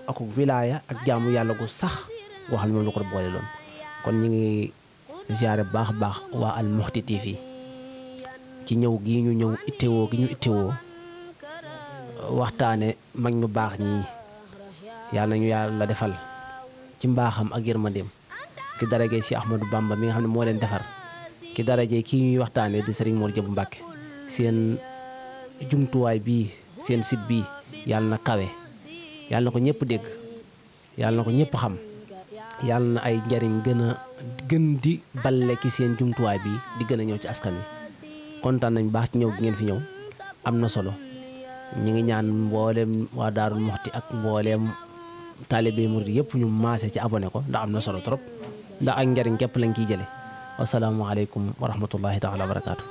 ak wilaaya ak jaamu yàlla gu sax goo xam ne moom la ko boole loon kon ñu ngi ziare bu baax a baax waa Al Mouhty TV ci ñëw gi ñu ñëw ittewoo waxtaane mag ñu baax ñii yàlla nañu yàlla defal ci mbaaxam ak yërmandeem ki darajee si Ahmadou Bamba mi nga xam ne moo leen defar ki darajee kii ñuy waxtaane di Serigne Mor Diabou Mbacké seen jumtuwaay bii seen site bii yàlla na kawe yàlla na ko ñëpp dégg yàlla na ko ñëpp xam yàlla na ay njariñ gën di balle ki seen jumtuwaay bi di gën a ñëw ci askan wi kontaan nañ baax ci ñëw gi ngeen fi ñëw am na solo ñi ngi ñaan mbooleem waa Daarul Mouhty ak mbooleem taalibe murid yëpp ñu maase ci abonné ko ndax am na solo trop ndax ak njariñ képp lañ ciy jële wasalaamaaleykum wa rahmatullahi taala wa barakaatu.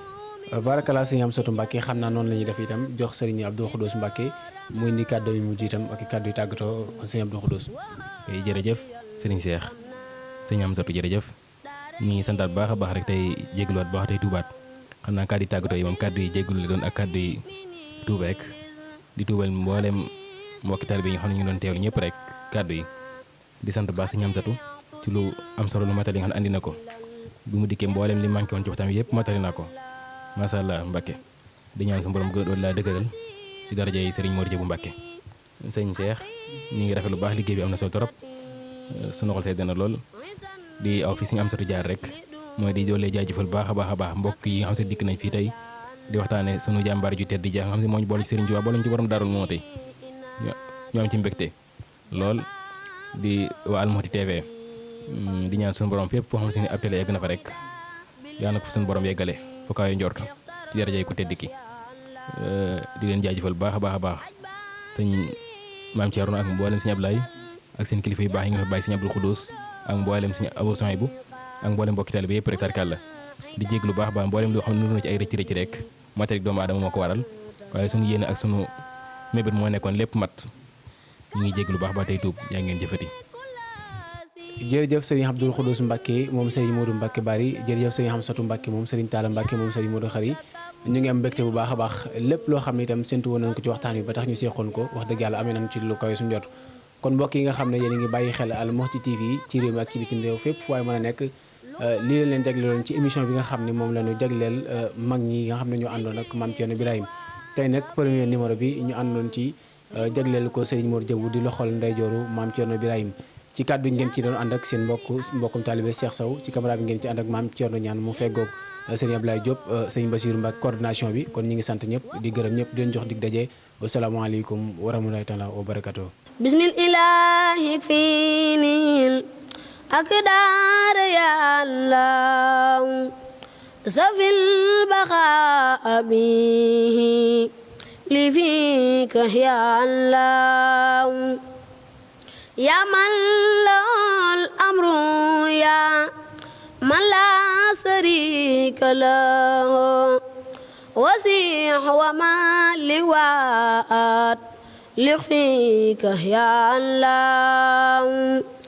barakalaa sëñ Amsatou Mbacké xam naa noonu la ñuy def itam jox sëriñ Abdoul Khoudous Mbacké muy indi kàddu yu mujj itam ak kàddu yu tàggatoo sëñ Abdoul Khoudous. jërëjëf sëriñ Cheikh sëñ Amsatou jërëjëf ñu ngi santaat baax a baax rek tey jégaluwaat baax tey tuubaat xam naa kàddu yi tàggatoo yi moom kàddu yi jégalu la doon ak kàddu yi tuub rek di tuubal mboolem mbokki taalibe yi nga xam ne ñu doon teewlu ñëpp rek kàddu yi di sant baax sëñ Amsatou ci lu am solo lu matali nga xam ne andi na ko bi mu dikkee mboolem li manqué woon ci waxtaan bi yëpp matali na ko macha allah Mbacké di ñaan sa borom gën doon laa dëgëral ci daraja yi Serigne Mor Diabou Mbacké sëñ Cheikh ñu ngi rafet lu baax liggéey bi am na solo trop sunu xol sedd na lool di aw fi sëñ Amsatou jaar rek mooy di doolee jaajëfal baax a baax mbokk yi nga xam ne dikk nañ fii tey di waxtaane sunu jàmbaar ju tedd ja nga xam ne moo ñu boole ci Serigne Touba boole ñu ci borom Daarul Mouhty ñoo am ci mbégte lool di waa Al Mouhty TV di ñaan sunu borom fépp foo xam ne ab télé yegg na fa rek yàlla na ko fa sunu borom yeggale foo kaay njort ci darajay ku tedd ki di leen jaajëfal baax a baax sëñ maam Thierno ak mboolem sëñ Ablaye ak seen kilifa yu baax yi nga fa bàyyi sëñ Abdoul Khoudous ak mboolem sëñ Abou Souhaïbou ak mboolem mbokki taalibe yëpp rek tarkal la di jéglu baax mboolem loo xam ne nuru na ci ay rëcc rek matériel doomu aadama moo ko waral waaye sunu yéene ak sunu mébét moo nekkoon lépp mat ñu ngi jégg lu baax ba tey tuub yaa ngeen jëfati. jërëjëf sëriñ Abdoul Khoudous Mbacke moom sëriñ Modou Mbacke Bari jërëjëf sëriñ Hamsatou Mbacke moom sëriñ Talla Mbacke moom sëriñ Modou Khari ñu ngi am mbégte bu baax a baax lépp loo xam ne itam séntu woon nañ ko ci waxtaan wi ba tax ñu seexoon ko wax dëgg yàlla amee nañ ci lu kawe suñu jot kon mbokk yi nga xam ne yéen a ngi bàyyi xel Al Mouhty TV ci réew mi ak ci bitim réew fépp fu waaye mën a nekk lii leen jagleeloon ci émission bi nga xam ne moom la ñu jagleel mag ñi nga xam ne ñoo àndoon ak Mame Thierno Birahim tey nag premier numéro bi ñu àndoon ci jagleel ko Serigne Mor Diabou di loxol ndeyjooru Mame Thierno Birahim ci kàddu ngeen ci doon ànd ak seen mbokkum taalibe Cheikh Sow ci caméra bi ngeen ci ànd ak Mame Thierno Niane mu feggoog sëriñ Ablaye Diop sëriñ Bassirou Mbacke coordination bi kon ñi ngi sant ñëpp di gërëm ñëpp di leen jox dig daje wasalaamaaleykum wa rahmatulahi taala wa barakatuh bismillahi fiinil akdar ya allah safil baqa bihi li fika ya allah ya man lahul amru ya man la sharika lahu wasi'h wa ma liwaat lighfika ya Allah